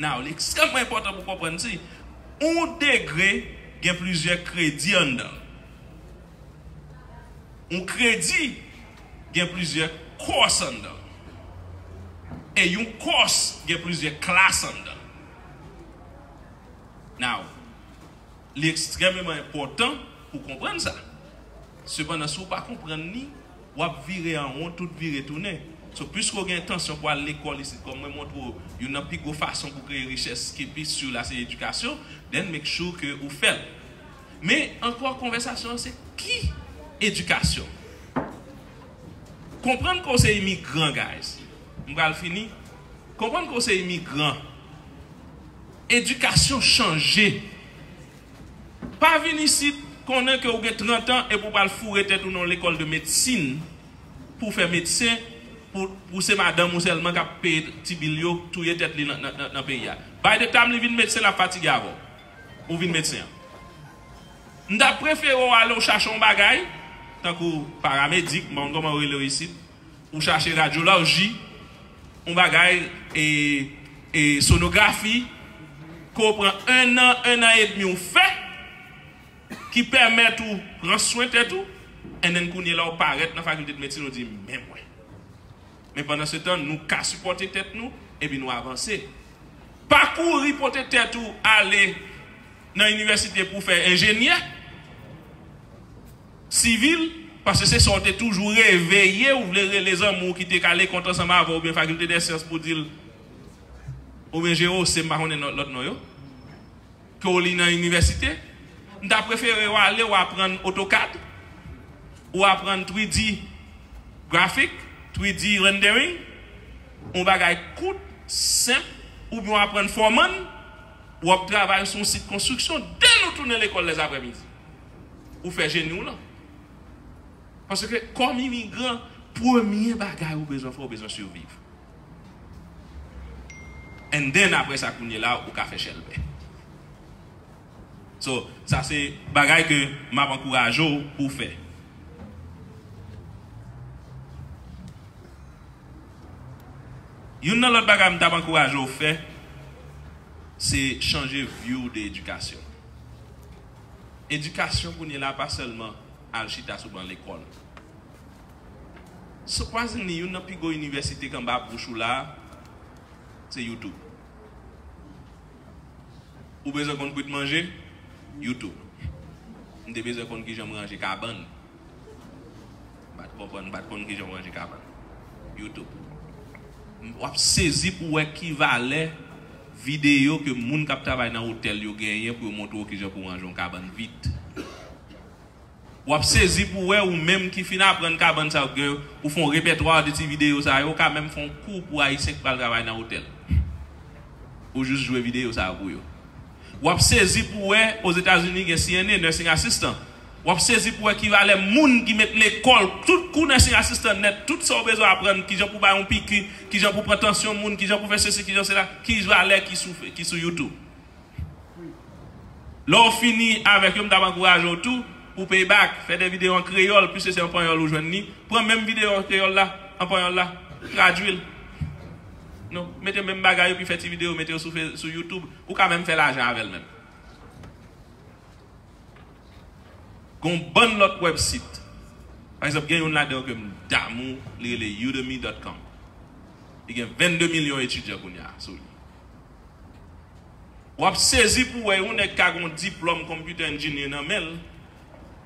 Now, li ekstrèmman enpòtan pou konprann si yon degre gen plizyè kredi anndan l. Yon kredi gen plizyè kòs anndan l. E yon kòs gen plizyè klas anndan l. Now, li ekstrèmeman enpòtan pou konprann sa. Sepandan, si w pa konprann li, w ap vire an won, tout vire tounen. So, piske w gen entansyon pou al lekòl isit, kòm mwen montre w, youn nan pi gwo fason pou kreye richès ki pi si la, se edikasyon, then make sure ke ou fè l. Men, ankò, konvèsasyon an se ki edikasyon? Konprann ke w se imigran, guys. M pral fini. Konprann ke w se imigran. Edikasyon chanje. Pa vin isit konnen ke w gen trant an epi w pral foure tèt ou nan yon lekòl de medsin pou w fè medsen, pou, pou se madanm ou sèlman k ap peye ti bil yo, touye tèt li nan, nan, nan, nan peyi a. By the time li vin medsen, l ap fatige avè w. Ou vin medsen an. M ta prefere w ale w chache yon bagay, tankou paramedik, m pa konn kòman yo rele yo isit, ou chache radyoloji, yon bagay, e, e sonografi, ke w pran en an, en an edmi w fè, ki pèmèt ou pran swen tèt ou, and then kounye la w parèt nan fakilte de medsin, ou di, "Men mwen." Men pandan se tan, nou ka sipòte tèt nou, epi nou avanse. Pa kouri pote tèt ou ale nan inivèsite pou fè enjenyè sivil, Paske se sa w te toujou reve ye, ou vle rele zanmi w ki te k al lekòl ansanm avè w, oubyen fakilte dè syans pou di l, oubyen G O C, m pa konnen lòt non yo, ke w li nan inivèsite. M ta prefere w ale, w aprann AutoCAD, ou aprann three D graphic, three D rendering, yon bagay kout, senp, oubyen w aprann fòmann, w ap travay sou yon sit konstriksyon, dè nou tounen lekòl lèzaprèmidi. Ou fè jeni w lan. Paske kòm imigran, premye bagay ou bezwen fè, ou bezwen siviv. And then, apre sa, kounye la, ou ka fè chèlbè. So, sa se bagay ke m ap ankouraje w pou w fè. Youn nan lòt bagay m t ap ankouraje w fè, se chanje vi w de edikasyon. Edikasyon kounye la pa sèlman al chita sou ban lekòl. Surprisingly, youn nan pi gwo inivèsite k anba bouch ou la, se YouTube. Ou bezwen konn kwit manje? YouTube. M te bezwen konn kijan m ranje kabann. M pa t konprann, m pa t konn kijan m ranje kabann. YouTube. W ap sezi pou w wè ki valè videyo ke moun k ap travay nan otèl yo genyen pou yo montre w kijan pou w ranje yon kabann vit. W ap sezi pou w wè ou menm ki fin aprann kabann sa yo, gen, ou fè yon repètwa de ti videyo sa yo, ou ka menm fè yon kou pou Ayisyen k pral travay nan otèl. Ou jis jwe videyo sa yo pou yo. W ap sezi pou w wè, Ozetazini gen C N A, nursing assistant. W ap sezi pou w wè ki valè moun ki met lekòl, tout kou nursing assistant nèt, tout sa w bezwen aprann, kijan pou bay yon piki, kijan pou pran tansyon moun, kijan pou fè sesi, kijan sela, ki valè ki sou, ki sou YouTube. Lè w fini avèk yo, m t ap ankouraje w tou pou payback, fè de videyo an kreyòl, piske se an panyòl ou jwenn li. Pran menm videyo an kreyòl la, an panyòl la, tradui l. Non, mete menm bagay yo, epi fè ti videyo, mete yo sou Fe-, sou YouTube. Ou ka menm fè lajan avè l menm. Gon bann lòt wèbsit. Pa egzanp, gen youn ladan yo ke m damou, li rele udemy dot com. Li gen vennde milyon etidyan kounye a sou li. W ap sezi pou w wè yon nèg ka gen yon diplòm computer engineer nan men l,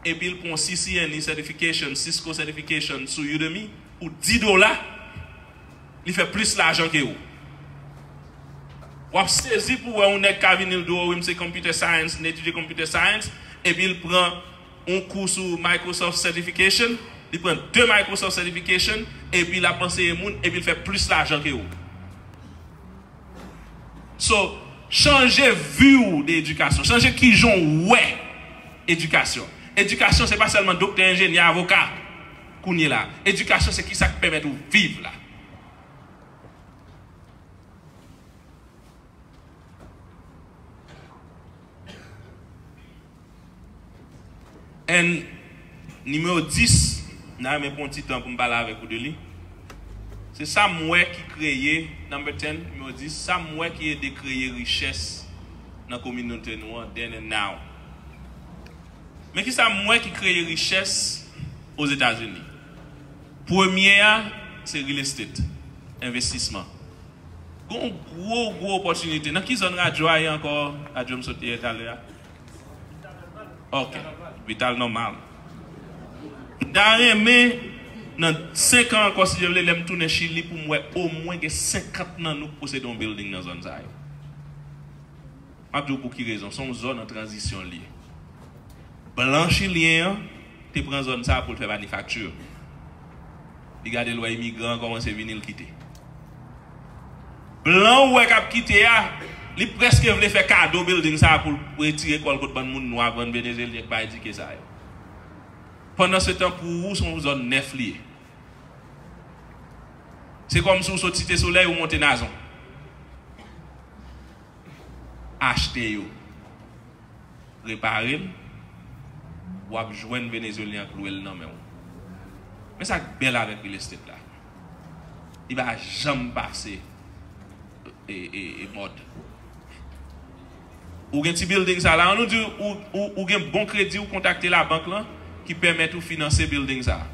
epi l pran C C N E certification, Cisco certification sou Udemy pou dis dola, li fè plis lajan ke ou. W ap sezi pou w wè yon nèg ka vin l di w, wi, m se computer science, m etidye computer science, epi l pran yon kou sou Microsoft certification, li pran de Microsoft certification, epi l ap anseye moun, epi l fè plis lajan ke ou. So, chanje vi w de edikasyon. Chanje kijan w wè edikasyon. Edikasyon, se pa sèlman doktè, enjenyè, avoka kounye la. Edikasyon, se kisa k pèmèt ou viv la. And nimewo dis, m ta renmen pran yon ti tan pou m pale avèk ou de li. Se sa m wè ki kreye, number ten, nimewo dis, sa m wè ki ede kreye richès nan kominote nou an, then and now. Men ki sa m wè ki kreye richès Ozetazini? Premye a, se real estate, envestisman. Gon gwo, gwo opòtinite. Nan ki zòn radyo a ye ankò? Radyo m sot ye talè a? Ok. Vital Nòmal. M ta renmen, nan senk an ankò, si Dye vle, lè m tounen Chili, pou m wè omwen gen senkant nan nou k posede yon building nan zòn sa yo. M ap di w pou ki rezon. Se yon zòn an tranzisyon l ye. Blan chilyen an te pran zòn sa a pou l fè manifakti. Li gade l wè imigran an kòmanse vini, l kite. Blan ou wè k ap kite a, li prèske vle fè kado building sa a pou l retire kò l kot bann moun nwa, bann Venezyelyen k pa edike sa yo. Pandansetan, pou ou, se yon zòn nèf li ye. Se kòmsi w sot Site Solèy, ou monte Nazon. Achte yo. Repare l, w ap jwenn Venezyelyen an k lwe l nan men w. Men sa k bèl avèk real estate la. Li pa janm pase, e, e, e mòd. Ou gen ti building sa la, an nou di ou, ou, ou gen bon kredi, ou kontakte labank lan ki pèmèt ou finanse building sa.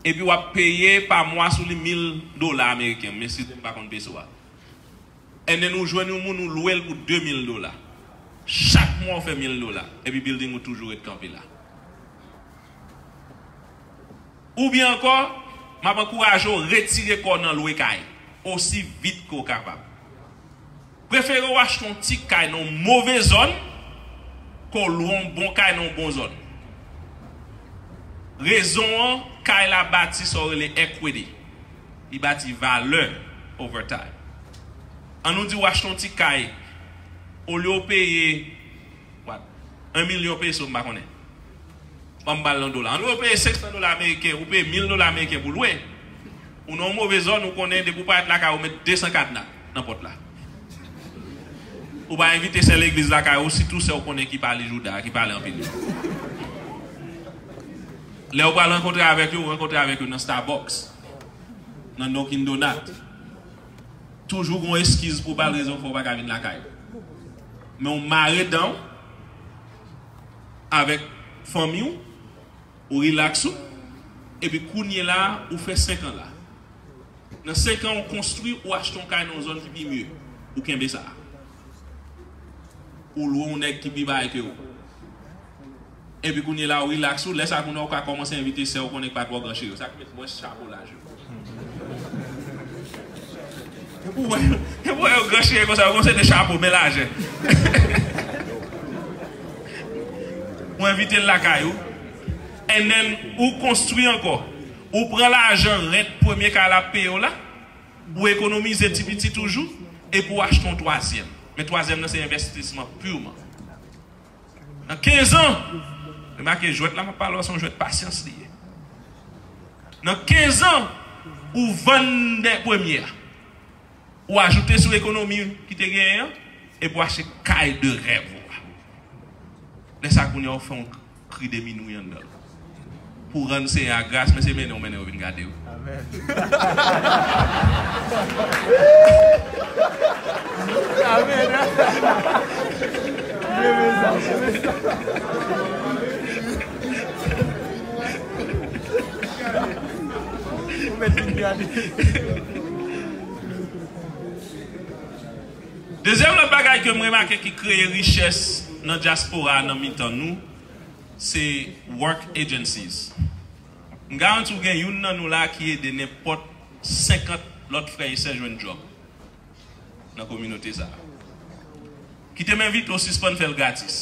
Epi w ap peye pa mwa sou li mil dola ameriken, m eskize m pa konn peso a. And then ou jwenn yon moun, ou lwe l pou de mil dola. Chak mwa ou fè mil dola. Epi building ou toujou ret kanpe la. Oubyen ankò, m ap ankouraje w retire kò w nan lwe kay osi vit ke w kapab. Prefere w achte yon ti kay nan yon move zòn ke w lwe yon bon kay nan yon bon zòn. Rezon an, kay la bati sa w rele equity. Li bati valè over time. Ann nou di w achte yon ti kay, olye w peye, what, yon milyon peso, m pa konnen. Ban m ba l nan dola. Ann nou peye senk san dola ameriken, ou peye mil dola ameriken pou lwe. Ou nan yon move zòn, ou konnen depi w parèt lakay ou, met de san kadna nan pòt la. Ou pa envite sè legliz lakay ou, sitou sè ou konnen ki pa li jouda, ki pale anpil yo. Lè ou pral rankontre avèk yo, ou rankontre avèk yo nan Starbucks, nan Dunkin Donut. Toujou gon eskiz pou ba l rezon fè w pa ka vin lakay. Men w mare dan w avèk fanmi w, ou rilaks ou, epi kounye la, ou fè senk an la. Nan senk an, ou konstwi, ou achte yon kay nan yon zòn ki pi mye. Ou kenbe sa. Ou lwe yon nèg ki pi bay ke ou. Epi kounye la, ou rilaks ou, lè sa kounye a, ou ka kòmanse envite sè ou konnen ki pa twò gran cheri. Sa ki met mwens chapo laj yo. Epi w wè, epi w wè yo gran cheri konsa, yo kòmanse de chapo, men lajè. Ou envite l lakay ou. And then, ou konstwi ankò. Ou pran lajan rent premye kay la ap peye w la, ou ekonomize ti piti toujou, epi ou achte yon twazyèm. Men twazyèm nan se envestisman piman. Nan kenz an, remake jwèt la m ap pale w, se yon jwèt pasyans li ye. Nan kenz an, ou vann dènye premye a. Ou ajoute sou ekonomi ki te genyen an, epi ou achte kay de rèv ou a. Lè sa kounye a ou fè yon kri de minwi anndan l. Pou rann Senyè a gras, men se mennen ou mennen yo vin gade w. Amèn. Amèn. Ou mèt vin gade. Dezyèm lòt bagay ke m remake ki kreye richès nan dyaspora a nan mitan nou, se work agencies. M garanti w gen youn nan nou la ki ede nenpòt senkant lòt frè e sè jwenn djòb nan kominote sa a. Kite m envite w sispann fè l gratis.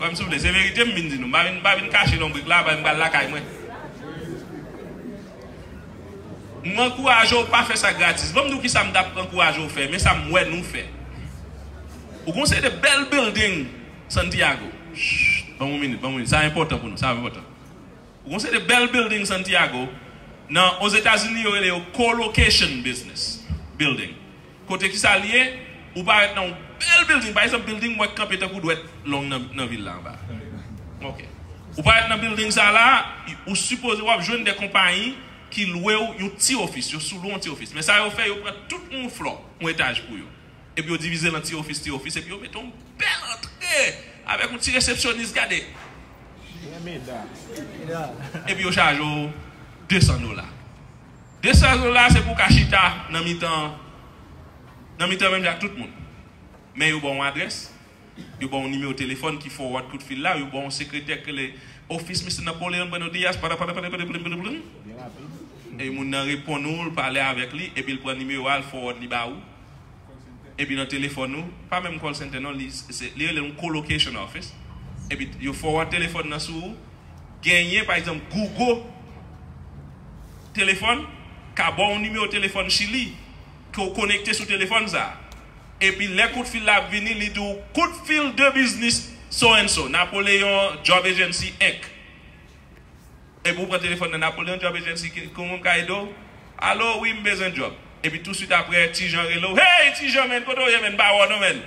Frè m, souple, se verite m vin di nou. M pa vin, m pa vin kache lonbrik la, m pral lakay mwen. M ankouraje w pa fè sa gratis. Ban m di w kisa m t ap ankouraje w fè, men sa m wè nou fè. Ou gon seri de bèl building Santiago. Shh, ban m yon minit, ban m yon minit. Sa enpòtan pou nou, sa enpòtan. Ou gon seri de bèl building Santiago, nan Ozetazini, yo rele yo colocation business building. Kote ki sa l ye? Ou parèt nan yon bèl building, pa egzanp, building mwen k kanpe tankou dwèt long nan, nan vil la anba. Ok. Ou parèt nan building sa la, ou sipoze w ap jwenn de konpayi ki lwe w yon ti ofis, yo sou lwe yon ti ofis. Men sa yo fè, yo pran tout yon flò, yon etaj pou yo. Epi yo divize l an ti ofis, ti ofis, epi yo mete yon bèl antre avèk yon ti resepsyonis, gade. Epi yo chaje w de san dola. De san dola se pou w ka chita nan mitan, nan mitan menm jan ak tout moun. Men yo ba w yon adrès, yo ba w yon nimewo telefòn ki forward kout fil la, yo ba w yon sekretè ki rele ofis Mister Napoleon Buenos Dias, pada, pada, pada, pada, blim, blim, blim. E moun nan reponn ou, l pale avèk li, epi l pran nimewo a, l forward li ba ou. Epi nan telefòn ou, pa menm call center non, li, se, li rele yon colocation office. Epi yo forward telefòn nan sou ou. Genyen, pa egzanp, Google telefòn ka ba w yon nimewo telefòn Chili ke w konekte sou telefòn sa a. Epi lè kout fil la ap vini, li di w, "Kout fil de biznis so and so, Napoleon Job Agency Inc." Epi w pran telefòn nan Napoleon Job Agency, ki, kòman m ka ede w? "Alo, wi, m bezwen djòb." Epi touswit apre, Ti Jan rele w, "Hey, Ti Jan, men, kote w ye, men? M pa wè w non, men."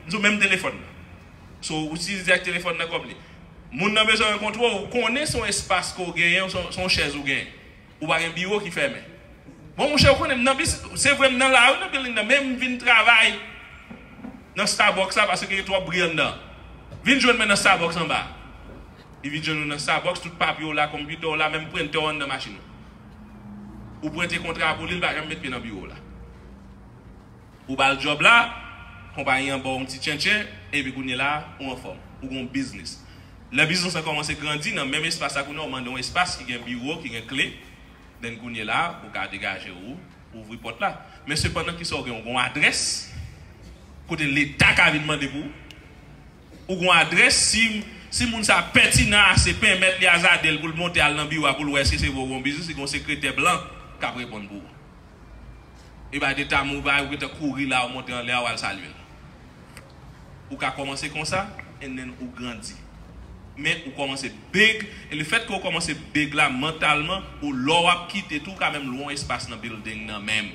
Sou menm telefòn nan. So, ou itilize ak telefòn nan kòm li. Moun nan bezwen rankontre w, ou konnen se yon espas ke w genyen, se yon, se yon chèz ou genyen. Ou pa gen biwo ki fèmen. Bon, monchè, ou konnen m nan bis-, se vre m nan lari nan building nan, men m vin travay nan Starbucks la paske gen twòp bri anndan. Vin jwenn mwen nan Starbucks anba. Li vin jwenn ou nan Starbucks, tout papye w la, konpitè w la, menm prentè w anndan machin ou. Ou prente kontra pou li, li pa janm met pye nan biwo w la. Ou ba l djòb la, konpayi an ba w yon ti tchentchen, epi kounye la, ou anfòm. Ou gen yon biznis. Lè biznis lan kòmanse grandi nan menm espas la, kounye a w mande yon espas ki gen biwo, ki gen kle, then kounye la, ou ka degaje w, ou ouvri pòt la. Men sepandan, kisa w gen? Ou gen yon adrès kote Leta ka vin mande pou ou? Ou gen yon adrès, si, si moun sa pètinan ase, pèmèt li a Zadel pou l monte al nan biwo a pou l wè èske se vre ou gen yon biznis, li gen yon sekretè blan k ap reponn pou ou. E bay de tam ou bay, ou gentan kouri la, ou monte anlè a, ou al salye l. Ou ka kòmanse konsa, and then ou grandi. Men ou kòmanse big, e le fèt ke ou kòmanse big la, mantalman, ou lè w ap kite tou, ou ka menm lwe yon espas nan building nan menm.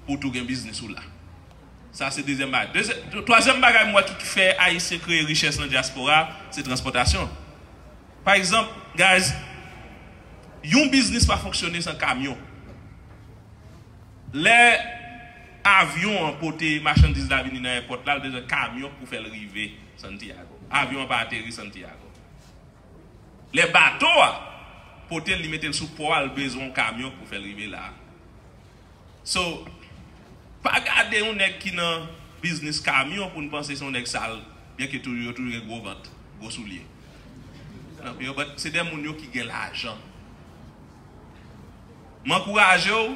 Pou tou gen biznis ou la. Sa se dezyèm bagay. Dezyè-, twazyèm bagay m wè ki fè Ayisyen kreye richès nan dyaspora, se transpòtasyon. Pa egzanp, guys, yon biznis pa fonksyone san kamyon. Lè avyon an pote machandiz la vini nan èpòt la, l bezwen kamyon pou fè l rive Santiago. Avyon an pa ateri Santiago. Lè bato a pote l, li mete l sou pò a, l bezwen yon kamyon pou fè l rive la. So, pa gade yon nèg ki nan biznis kamyon pou n panse se yon nèg sal, byenke tou, yo toujou gen gwo vant, gwo soulye. Non, yo, but se de moun yo ki gen lajan. M ankouraje w,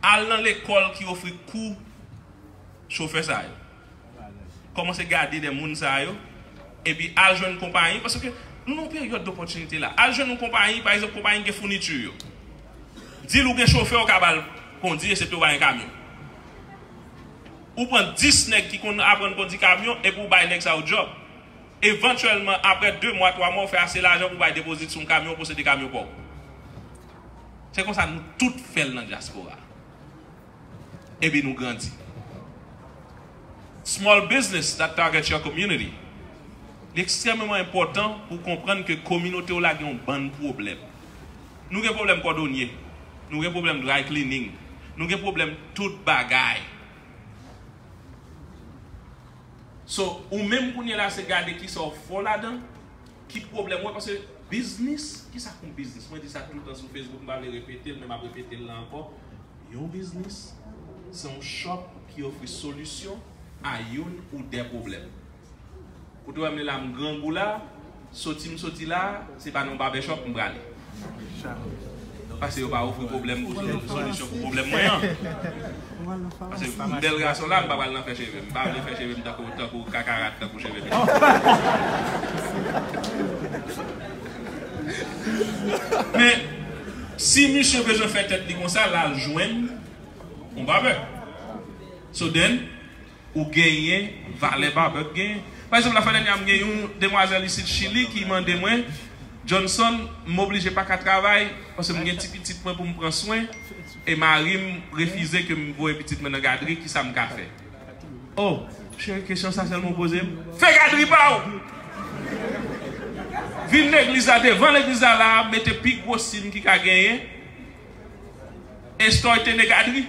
al nan lekòl ki ofri kou chofè sa yo. Kòmanse gade de moun sa yo, epi al jwenn konpayi, paske nou nan yon peryòd dopòtinite la. Al jwenn yon konpayi, pa egzanp, konpayi ki gen founiti yo. Di l ou gen chofè, ou ka ba l kondi, eksepte ou pa gen kamyon. Ou pran dis nèg ki konn aprann kondi kamyon, epi ou bay nèg sa yo djòb. Evantyèlman, apre de mwa, twa mwa, ou fè ase lajan pou w bay depozit sou yon kamyon, ou posede kamyon pa w. Se konsa nou tout fè l nan dyaspora. Epi nou grandi. Small business that targets your community. Li ekstrèmeman enpòtan pou w konprann ke kominote w la gen yon bann pwoblèm. Nou gen pwoblèm kòdonye. Nou gen pwoblèm dry cleaning. Nou gen pwoblèm tout bagay. So, ou menm kounye la, se gade kisa w fò ladan, ki pwoblèm ou wè, paske biznis, kisa k yon biznis? Mwen di sa toutan sou Facebook, m pa vle repete l, men m ap repete l la ankò. Yon biznis, se yon shop ki ofri solisyon a youn ou de pwoblèm. Ou te wè m li la, m grangou la, soti m soti la, se pa nan yon barbershop m prale. Paske yo pa ofri pwoblèm pou soli-, solisyon pou pwoblèm mwen an. Paske m bèl gason la, m pa pral nan fè cheve m. M pa vle fè cheve m tankou, tankou kakarat, tankou cheve m. Men, si misye bezwen fè tèt li konsa, l al jwenn yon barbè. So then, ou genyen valè barbè k genyen. Pa egzanp, lafwa dènye a, m gen yon demwazèl isit Chili ki mande mwen, "Johnson, m oblije pa ka travay, paske m gen ti pitit mwen pou m pran swen, e mari m refize ke m voye pitit mwen nan gadri, kisa m ka fè?" Oh, cheri, kesyon sa sèlman w poze m. Fè gadri pa w! Vin legliz la, devan legliz la la, mete pi gwo sin ki ka genyen. Estoy tene gadri.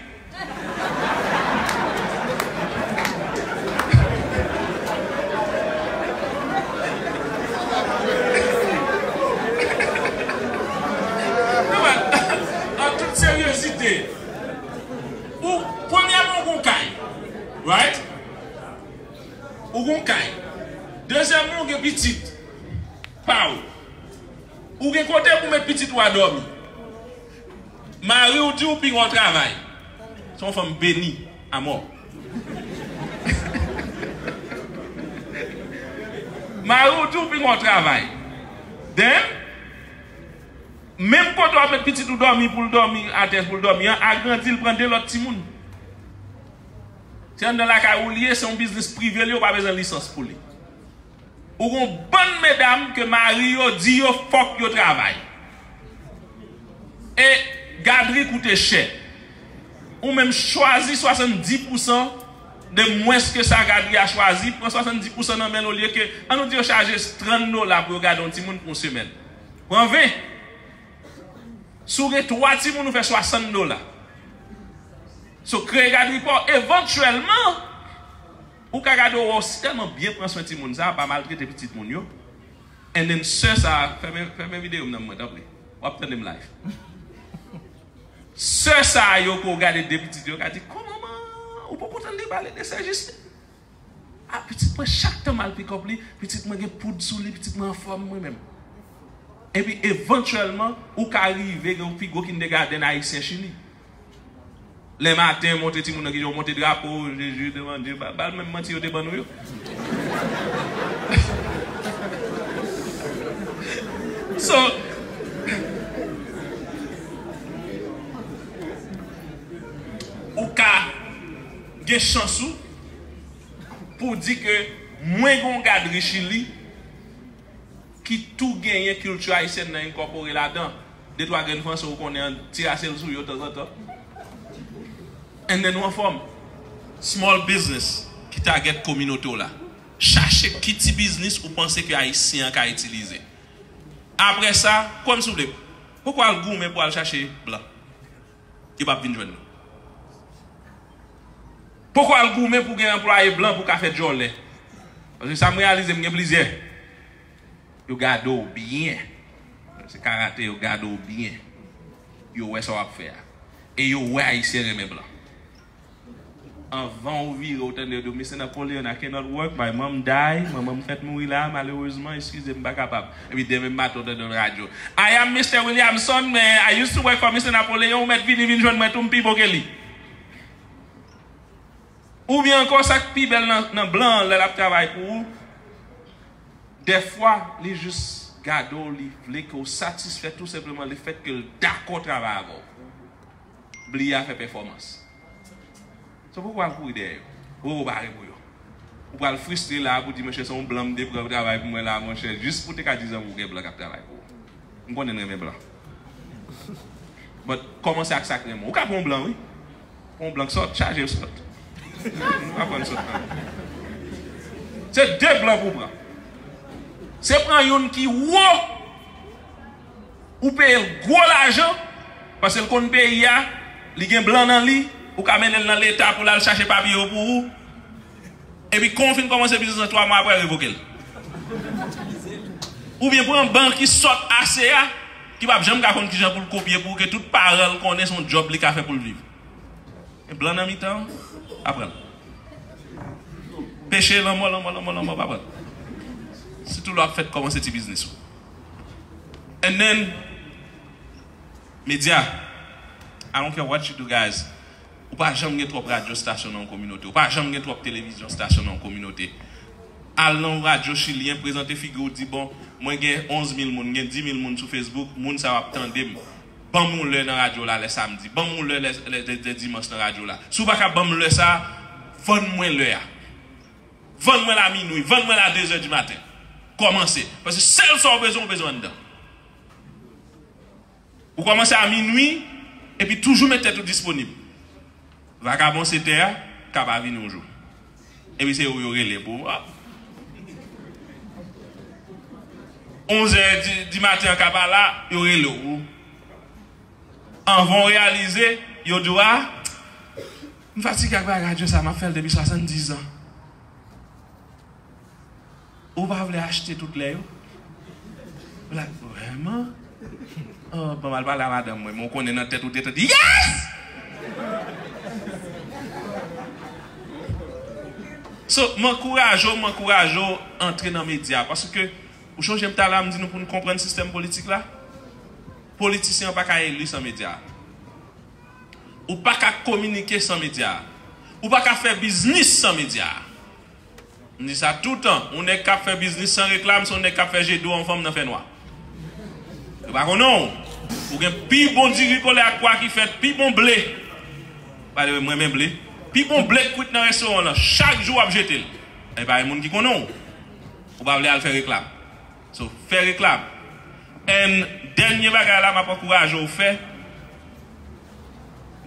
Non, men, an tout seryozite, ou, premyèman, ou gon kay, right? Ou gon kay. Dezyèmman, ou gen pitit pa w. Ou gen kote pou met pitit ou a dòmi. Mari w di w pi gon travay. Se yon fanm beni amò. Mari w di w pi gon travay. Then, menm kote w ap met pitit ou dòmi pou l dòmi atè, pou l dòmi an, agrandi l, pran de lòt timoun. Se anndan lakay ou li ye, se yon biznis prive li ye, ou pa bezwen lisans pou li. Ou gon bann medam ke mari yo di yo fòk yo travay. E gadri koute chè. Ou menm chwazi swasanndis pousan de mwens ke sa gadri a chwazi, pran swasanndis pousan nan men l olye ke, ann nou di yo chaje trant dola pou yo gade yon timoun pou yon semèn. Pran ven. Si w gen twa timoun, ou fè swasant dola. So, kreye gadri pa w, evantyèlman, ou ka gade w, w si tèlman byen pran swen timoun sa, pa maltrete pitit moun yo. And then, sè sa, fèmen, fèmen videyo m nan mwen, tanpri. W ap tande m live. Sè sa yo ke w gade de pitit yo, ka di, "Kòman, man, ou poko tande pale de sè Jistin?" A, pitit mwen, chak tan m al pikòp li, pitit mwen gen poud sou li, pitit mwen anfòm, mwen menm. Epi, evantyèlman, ou ka rive gen yon pi gwo kindergarten ayisyen Chili. Lè maten, montre timoun nan kijan yo monte drapo, Jezi te mande, ba, ba l menm manti yo te ban nou yo. So, ou ka gen chans ou pou w di ke mwen gen yon gadri Chili ki tou genyen kilti ayisyèn nan enkòpore ladan. De twa grenn franse ou konnen an, tirase l sou yo tanzantan. And then ou anfòm. Small business ki target kominote w la. Chache ki ti biznis ou panse ke ayisyen an ka itilize. Apre sa, kwè m si w vle, poko al goumen pou al chache blan. Yo p ap vin jwenn nou. Poko al goumen pou gen anplwaye blan pou ka fè djòlè. Paske sa m reyalize, m gen plizyè. Yo gade w byen. Se karate, yo gade w byen. Yo wè sa w ap fè a. E yo wè Ayisyen renmen blan. Anvan w vire, w tande yo di w, Mister Napoleon, I cannot work, my mom die, manman m fèt mouri la, malerezman, eskize m, m pa kapab. Epi demen maten w tande l radyo, I am Mister Williamson, man, I used to work for Mister Napoleon, ou mèt vini, vin jwenn mwen tou, m pi bon ke li. Oubyen ankò, sa k pi bèl nan, nan blan an, lè l ap travay pou ou, dèfwa, li jis gade w, li vle ke w satisfè tou senpleman lefèt ke l dakò travay avè w. Bliye afè pèfòmans. Se pou w al kouri dèyè yo. Ou pare pou yo. Ou pral fristre la pou di, monchè, se yon blan m te pran travay pou mwen la, monchè, jis pou te ka di zanmi w gen blan k ap travay pou ou. M konnen n renmen blan. But, kòmanse ak sa k renmen w. Ou ka pran yon blan, wi. Pran yon blan k sòt, chaje l sòt. Nou pa pran sòt nan. Se de blan pou w pran. Se pran youn ki wo, ou peye l gwo lajan, paske l konn peyi a, li gen blan nan li, ou ka mennen l nan leta pou l al chache papye yo pou ou. Epi, kan w fin kòmanse biznis lan, twa mwa apre, revoke l. Oubyen pran blan ki sòt ase a, ki p ap janm ka konn kijan pou l kopye pou ou, ke tout paran l konnen se yon djòb li ka fè pou l viv. Men blan nan mitan, aprann. Peche, lanmò, lanmò, lanmò, lanmò, aprann. Sitou lè w ap fèt kòmanse ti biznis ou. And then, medya. I don't care what you do, guys. Ou pa janm gen twòp radyo stasyon nan yon kominote. Ou pa janm gen twòp televizyon stasyon nan yon kominote. Al nan yon radyo chilyen, prezante figi w, di, bon, mwen gen onz mil moun, gen dis mil moun sou Facebook, moun sa yo ap tande m. Ban m yon lè nan radyo la lè samdi. Ban m yon lè lè, lè, lè, lè dimanch nan radyo la. Si w pa ka ban m lè sa, vann mwen lè a. Vann mwen l a minwi, vann mwen l a de zè di maten. Kòmanse. Paske sèl sa w bezwen, w bezwen anndan. Ou kòmanse a minwi, epi toujou met tèt ou disponib. Vakabon sete a ka pa vini yon jou. Epi se ou yo rele pou, ah. Onz è di, di maten an ka pa la, yo rele w. Anvan w reyalize, yo di w, ah, m fatige ak bagay radyo sa, m ap fè l depi swasanndizan. Ou pa vle achte tout lè yo? Black, vrèman? Oh, ban m al pale a madanm mwen, men w konnen nan tèt ou te tande, yes! So, m ankouraje w, m ankouraje w antre nan medya, paske ou chonje m ta la, m di nou pou n konprann sistèm politik la. Politisyen an pa ka eli san medya. Ou pa ka kominike san medya. Ou pa ka fè biznis san medya. M di sa toutan, yon nèg k ap fè biznis san reklam, se yon nèg k ap fè je do yon fanm nan fènwa. Yo pa konnen w. Ou gen pi bon diri kole ak pwa ki fèt, pi bon ble. By the way, m renmen ble. Pi bon ble k kwit nan restoran w lan, chak jou w ap jete l. E pa gen moun ki konnen w. Ou pa vle al fè reklam. So, fè reklam. And dènye bagay la, m ap ankouraje w fè.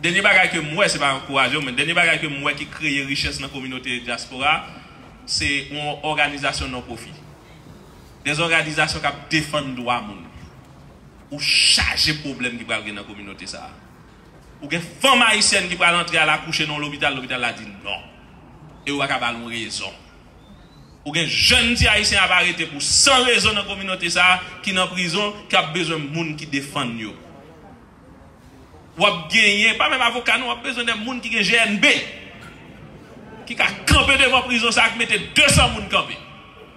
Dènye bagay ke m wè, se pa ankouraje w, men dènye bagay ke m wè ki kreye richès nan kominote dyaspora, se yon òganizasyon non pwofi. Dè òganizasyon k ap defann dwa moun. Ou chaje pwoblèm ki pral gen nan kominote sa a. Ou gen fanm ayisyèn ki pral antre al akouche nan yon lopital, lopital la di non. E ou pa ka ba l yon rezon. Ou gen jèn ti ayisyen ap arete pou san rezon nan kominote sa a, ki nan prizon, k ap bezwen moun ki defann yo. W ap genyen, pa menm avoka non, w ap bezwen de moun ki gen G N B, ki ka kanpe devan prizon sa a, ki mete de san moun kanpe.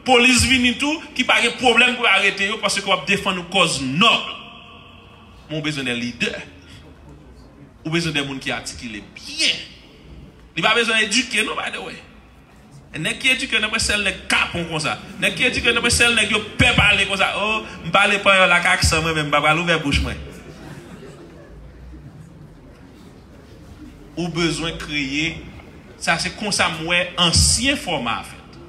Polis vini tou, ki pa gen pwoblèm pou arete yo, paske w ap defann yon kòz nòb. Men w bezwen de lidè. Ou bezwen de moun ki atikile byen. Li pa bezwen edike, non, by the way. Nèg ki edike, nan sèl nèg kapon konsa. Nèg ki edike, nan sèl nèg yo pè pale konsa. Oh, m pale panyòl ak aksan mwen menm, m pa pral ouvè bouch mwen. Ou bezwen kreye, sa se konsa m wè ansyen fòma a fèt.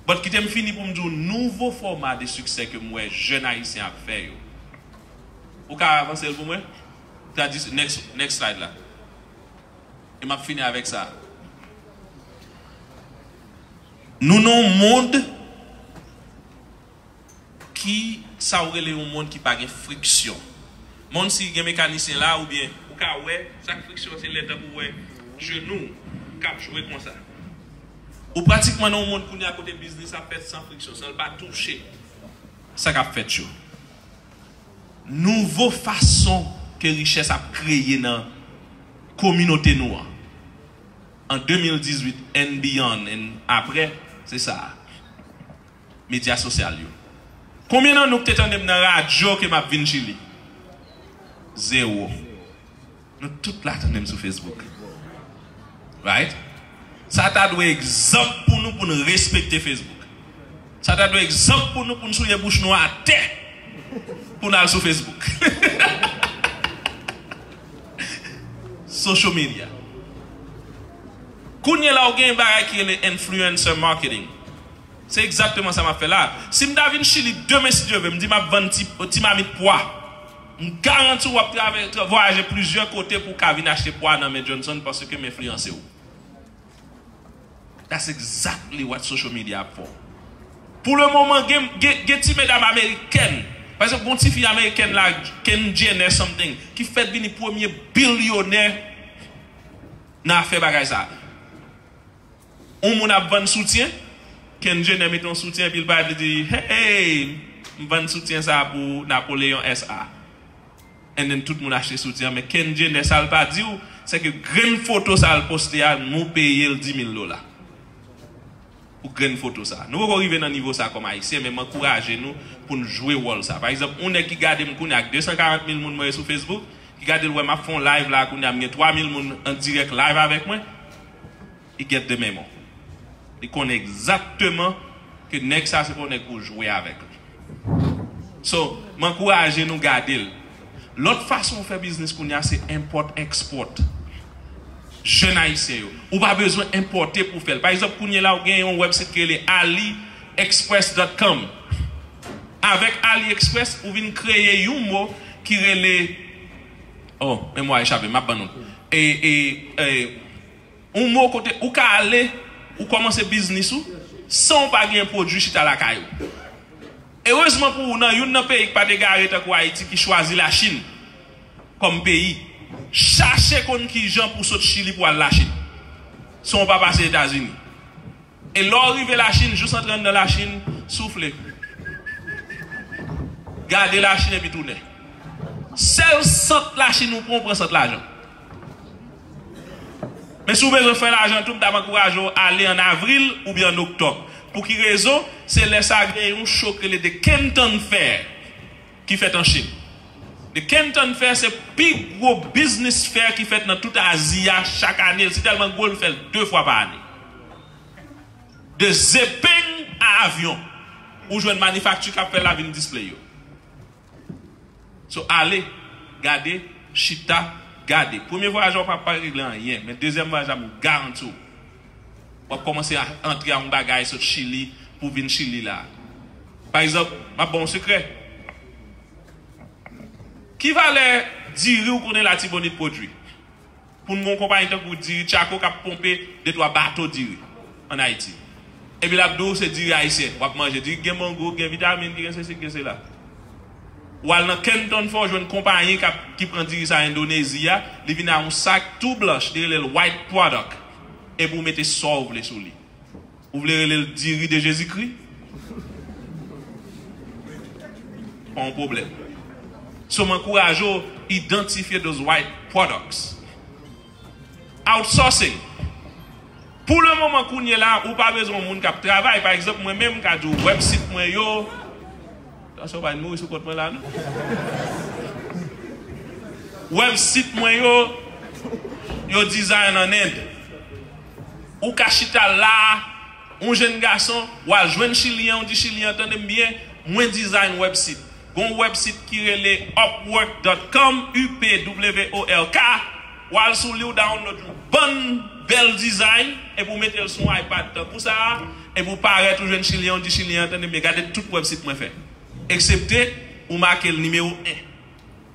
But kite m fini pou m di w nouvo fòma de siksè ke m wè jèn ayisyen ap fè yo. Ou ka avanse l pou mwen? Tradis-, next, next slide la. E m ap fini avèk sa. Nou nan yon mond ki sa ou rele yon mond ki pa gen friksyon. Mond si gen mekanisyen la, oubyen ou ka wè, sa k friksyon se lè tankou wè jenou k ap jwe konsa. Ou pratikman nan yon mond kounye a kote biznis ap fèt san friksyon, san l pa touche sa k ap fèt yo. Nouvo fason ke richès ap kreye nan kominote nou an. An de mil dizuit and beyond, and apre, se sa a. Medya sosyal yo. Konbyen nan nou ki te tande m nan radyo ke m ap vin Chili? Zewo. Nou tout la tande m sou Facebook. Right? Sa ta dwe egzanp pou nou, pou nou respekte Facebook. Sa ta dwe egzanp pou nou, pou nou souye bouch nou atè, pou nou al sou Facebook. Social media. Kounye la, ou gen bagay ki rele influencer marketing. Se egzakteman sa m ap fè la. Si m ta vin Chili demen, si Dye vle, m di m ap vann ti, ti mamit pwa. M garanti w ap travè-, tra-, vwayaje plizyè kote pou w ka vin achte pwa nan men Johnson paske m enfliyanse w. That's exactly what social media ap fè w. Pou le moman, gen, gen, gen ti medam amerikèn. Pa egzanp, gen yon ti fi amerikèn la, Kendall Jenner something, ki fèk vini premye bilyonè nan afè bagay sa. Yon moun ap vann soutyen, Kendall Jenner mete yon soutyen, epi l parèt, li di, "Hey, m vann soutyen sa pou Napoleon S A." And then tout moun achte soutyen an, men Kendall Jenner, sa l pa di w, se ke grenn foto sa l poste a, nou peye l di mil dola. Pou grenn foto sa. Nou poko rive nan nivo sa kòm Ayisyen, men m ankouraje nou pou n jwe wòl sa. Pa egzanp, yon nèg ki gade m kounye a ak de san karant mil moun mwen ye sou Facebook, ki gade l wè m ap fè yon live la kounye a, m gen twa mil moun an dirèk live avèk mwen, he get the memo. Li konnen egzakteman ke nèg sa se pa yon nèg pou w jwe avèk li. So, m ankouraje nou gade l. Lòt fason w fè biznis kounye a se import export. Jèn ayisyen yo. Ou pa bezwen enpòte pou w fè l. Pa egzanp, kounye la ou gen yon website ki rele ali express dot com. Avèk AliExpress, ou vin kreye yon mo ki rele, oh, memwa echape m, m ap ban nou l. E, e, e, yon mo kote ou ka ale, ou kòmanse biznis ou, san w pa gen pwodui chita lakay ou. Erezman pou ou, nan youn nan peyi k pa t egare tankou Ayiti ki chwazi Lachin kòm peyi, chache konn kijan pou sot Chili pou al Lachin, san w pa pase Etazini. E lè w rive Lachin, jis antre anndan Lachin, soufle. Gade Lachin epi tounen. Sèl sant Lachin ou pran, ou pran sant lajan. Men si w bezwen fè lajan tou, m t ap ankouraje w ale ann avril oubyen ann oktòb. Pou ki rezon? Se lè sa gen yon show k rele The Canton Fair ki fèt an Chin. The Canton Fair se pi gwo business fair ki fèt nan tout Azi a chak ane. Li si tèlman gwo, l fè l de fwa pa ane. De zepeng a avyon, ou jwenn manifakti k ap fè l la vin display yo. So, ale, gade, chita, gade. Premye vwayaj la, w p ap pa regle anyen, men dezyèm vwayaj la, m garanti w, w ap kòmanse a antre a yon bagay sot Chili pou vin Chili la. Pa egzanp, m ap ba w yon sekrè. Ki valè diri w konnen Latibonit pwodui? Pou n gen yon konpayi tankou Diri Tchako k ap ponpe de twa bato diri ann Ayiti. Epi l ap di w se diri ayisyen. W ap manje diri k gen mango, k gen vitamin, ki gen sesi, k gen sela. W al nan Canton Fair, w jwenn konpayi k ap, ki pran diri sa Endonezi a, li vin a yon sak tou blanch, li rele l white product. Epi w mete sa w vle sou li. Ou vle rele l diri de Jezikri? Pa yon pwoblèm. So, m ankouraje w idantifye those white products. Outsourcing. Pou le moman, kounye la, ou pa bezwen yon moun k ap travay. Pa egzanp, mwen menm, m ka di w, wèbsit mwen yo, tansyon pa vin mouri sou kont mwen la, non. Wèbsit mwen yo, yo design an End. Ou ka chita la, yon jenn gason, w al jwenn Chilyen, ou di Chilyen, tande m byen, mwen design wèbsit. Gon wèbsit ki rele upwork dot com, U P W O R K, w al sou li, w download yon bann bèl design, epi w mete l sou yon iPad tankou sa a, epi w parèt, ou jwenn Chilyen, ou di Chilyen, tande m byen, gade tout wèbsit mwen fè. Eksepte, ou make l nimewo en.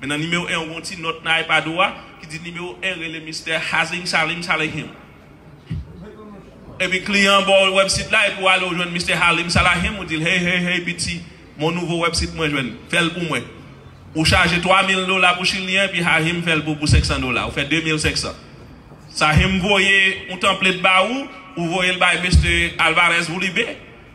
Men nan nimewo en, ou gon ti nòt nan iPad ou a ki di nimewo en rele Mistè Hazim Salim Salahim. Epi kliyan an ba w wèbsit la, epi w ale w jwenn Mistè Halim Salahim, ou di l, hey, hey, hey, piti, mon nouvo wèbsit mwen jwenn, fè l pou mwen. Ou chaje twa mil dola pou Chilyen, epi Halim fè l pou, pou senk san dola, ou fè de mil senk san. Sahim voye yon template ba ou, ou voye l bay Mistè Alvarez Uribe,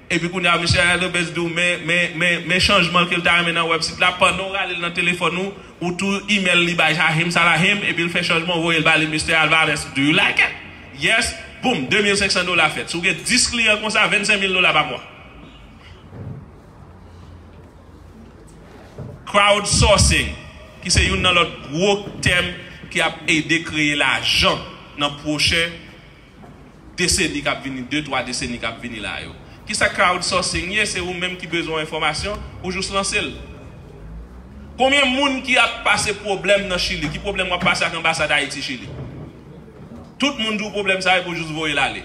epi kounye a, Mistè Alvarez di w, men, men, men, men chanjman ke l ta renmen nan wèbsit la, pandan w rale l nan telefòn ou, ou tou email li bay Halim Salahim, epi l fè chanjman, ou voye l ba li, Mistè Alvarez, do you like it? Yes, boom, de mil senk san dola fèt. Si w gen dis kliyan konsa, vennsenk mil dola pa mwa. Crowdsourcing, ki se youn nan lòt gwo tèm ki ap ede kreye lajan nan pwochen deseni k ap vini, de, twa deseni k ap vini la yo. Kisa crowdsourcing ye? Se ou menm ki bezwen yon enfòmasyon, ou jis lanse l. Konbyen moun ki ap pase pwoblèm nan Chili? Ki pwoblèm w ap pase ak anbasad Ayiti Chili? Tout moun di w pwoblèm sa yo pou jis voye l ale.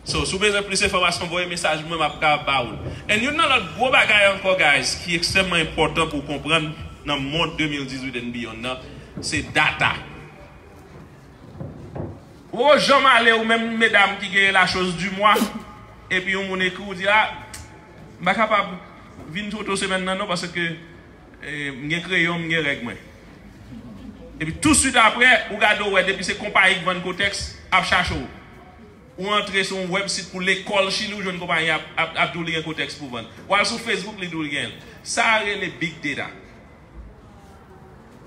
So, si w bezwen plis enfòmasyon, voye mesaj mwen, m ap kapab ba ou l. And youn nan lòt gwo bagay ankò, guys, ki ekstrèmman enpòtan pou w konprann nan mond de mil dizuit and beyond nan, se data. Ou janm ale, ou menm medam ki gen la chose du mois, epi yon moun ekri w di, a, m pa kapab vin foto semèn nan non, paske, e, m gen kreyon, m gen règ mwen. Epi touswit apre, ou gade, ou wè, depi se konpayi k vann kotèks ap chache w. Ou antre sou yon wèbsit pou lekòl Chili, ou jwenn konpayi ap, ap, ap di w li gen kotèks pou vann. Ou al sou Facebook, li di w li genyen l. Sa a rele big data.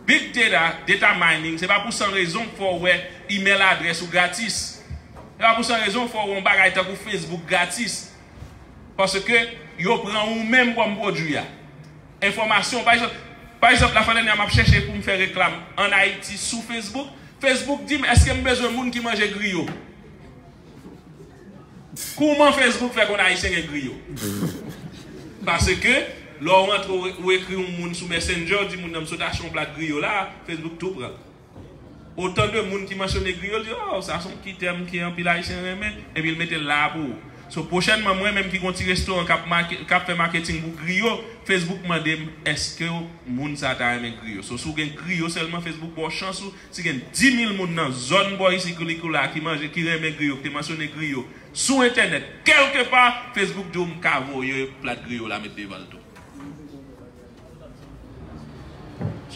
Big data, data mining, se pa pou san rezon k fè w wè email adrès ou gratis. Se pa pou san rezon k fè w wè yon bagay tankou Facebook gratis. Paske yo pran ou menm kòm pwodui a. Enfòmasyon, pa egzanp, pa egzanp, lafwa dènyè a m ap chèche pou m fè reklam ann Ayiti sou Facebook. Facebook di m, èske m bezwen moun ki manje griyo? Kouman Facebook fè konn Ayisyen gen griyo? Paske, lè w rantre, ou, ou ekri yon moun sou Messenger, ou di moun nan, m sot achte yon plat griyo la, Facebook tou pran. Otan de moun ki mansyone griyo, di, oh, sa se yon ti tèm ke anpil Ayisyen renmen, epi l mete l la pou ou. So, pwochènman, mwen menm ki gon ti restoran k ap make-, k ap fè maketing pou griyo, Facebook mande m, èske moun sa ta renmen griyo? So, si w gen griyo sèlman, Facebook ba w chans ou, si gen di mil moun nan zòn bò isit Quilicura ki manje, ki renmen griyo, ki te mansyone griyo sou entènèt, kèlkepa, Facebook di w m ka voye plat griyo la met devan l tou.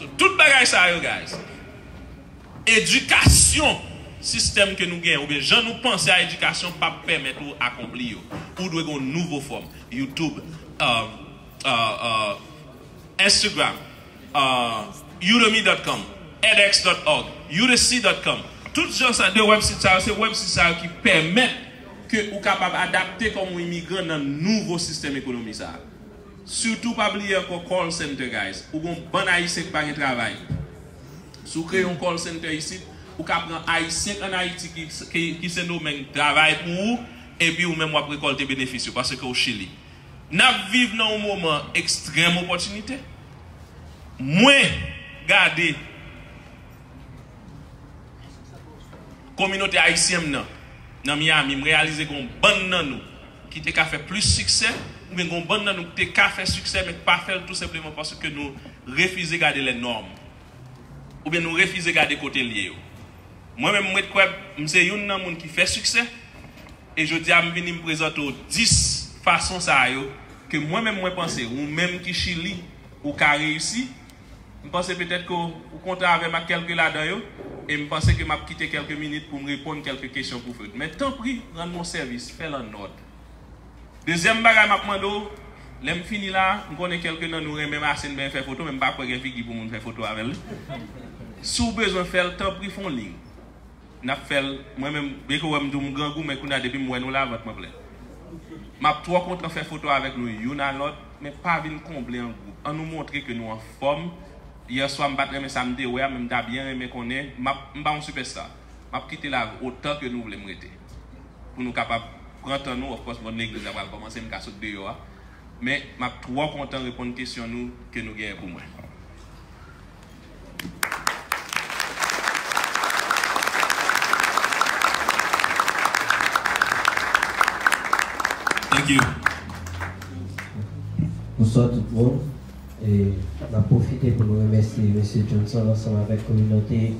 So, tout bagay sa yo, guys, edikasyon, sistèm ke nou gen, oubyen jan nou panse a edikasyon, p ap pèmèt ou akonpli yo. Ou dwe gen yon nouvo fòm. YouTube, um, uh, uh, Instagram, uh, udemy dot com, edx dot org, udc dot com. Tout jan sa, de wèbsit sa yo, se wèbsit sa yo ki pèmèt ke ou kapab adapte kòm yon imigran nan nouvo sistèm ekonomi sa a. Sitou pa bliye ankò call center, guys. Ou gon bann Ayisyen ki pa gen travay. Si w kreye yon call center isit, ou ka pran Ayisyen k ann Ayiti ki, ki, ki Sendomeng travay pou ou, epi ou menm w ap rekòlte benefis yo, paske w Chili. N ap viv nan yon moman ekstrèm opòtinite. Mwen gade kominote ayisyen m nan, nan Miami, m reyalize gen yon bann nan nou ki te ka fè plis siksè, oubyen gen yon bann nan nou ki te ka fè siksè, men k pa fè l tou senpleman paske nou refize gade les normes, oubyen nou refize gade kote l ye yo. Mwen menm, mwen kwè m se youn nan moun ki fè siksè, e jodi a m vini m prezante w dis fason sa yo ke mwen menm mwen panse, ou menm ki Chili, ou ka reyisi. M panse petèt ke w kontre avè m ak kèlke ladan yo, e m panse ke m ap kite kèlke minit pou m reponn kèlke kesyon pou Fred. Men tanpri, rann mwen sèvis, fè l an nòd. Dezyèm bagay m ap mande w, lè m fini la, m konnen kèlke nan nou renmen Masenn byen fè foto, men m pa kwè gen figi pou moun fè foto avè l. Si w bezwen fè l, tanpri fè yon liy. N ap fè l, mwen menm, byen ke w wè m di w m grangou, men kounye a depi m wè nou la, vant mwen plen. M ap twò kontan fè foto avèk nou youn a lòt, men pa vin konble an gwoup. Ann nou montre ke nou anfòm. Yè swa m pa t renmen sa m te wè a, men m ta byen renmen konnen, m ap, m pa yon sipèsta. M ap kite la otan ke nou vle m rete. Pou nou kapab pran tan nou, of course, bon, legliz la pral kòmanse, m ka sot deyò a. Men, m ap twò kontan reponn kesyon nou ke nou genyen pou mwen. Thank you. Bonswa tout moun. E, n ap pwofite pou nou remèsye mesye Johnson ansanm avèk kominote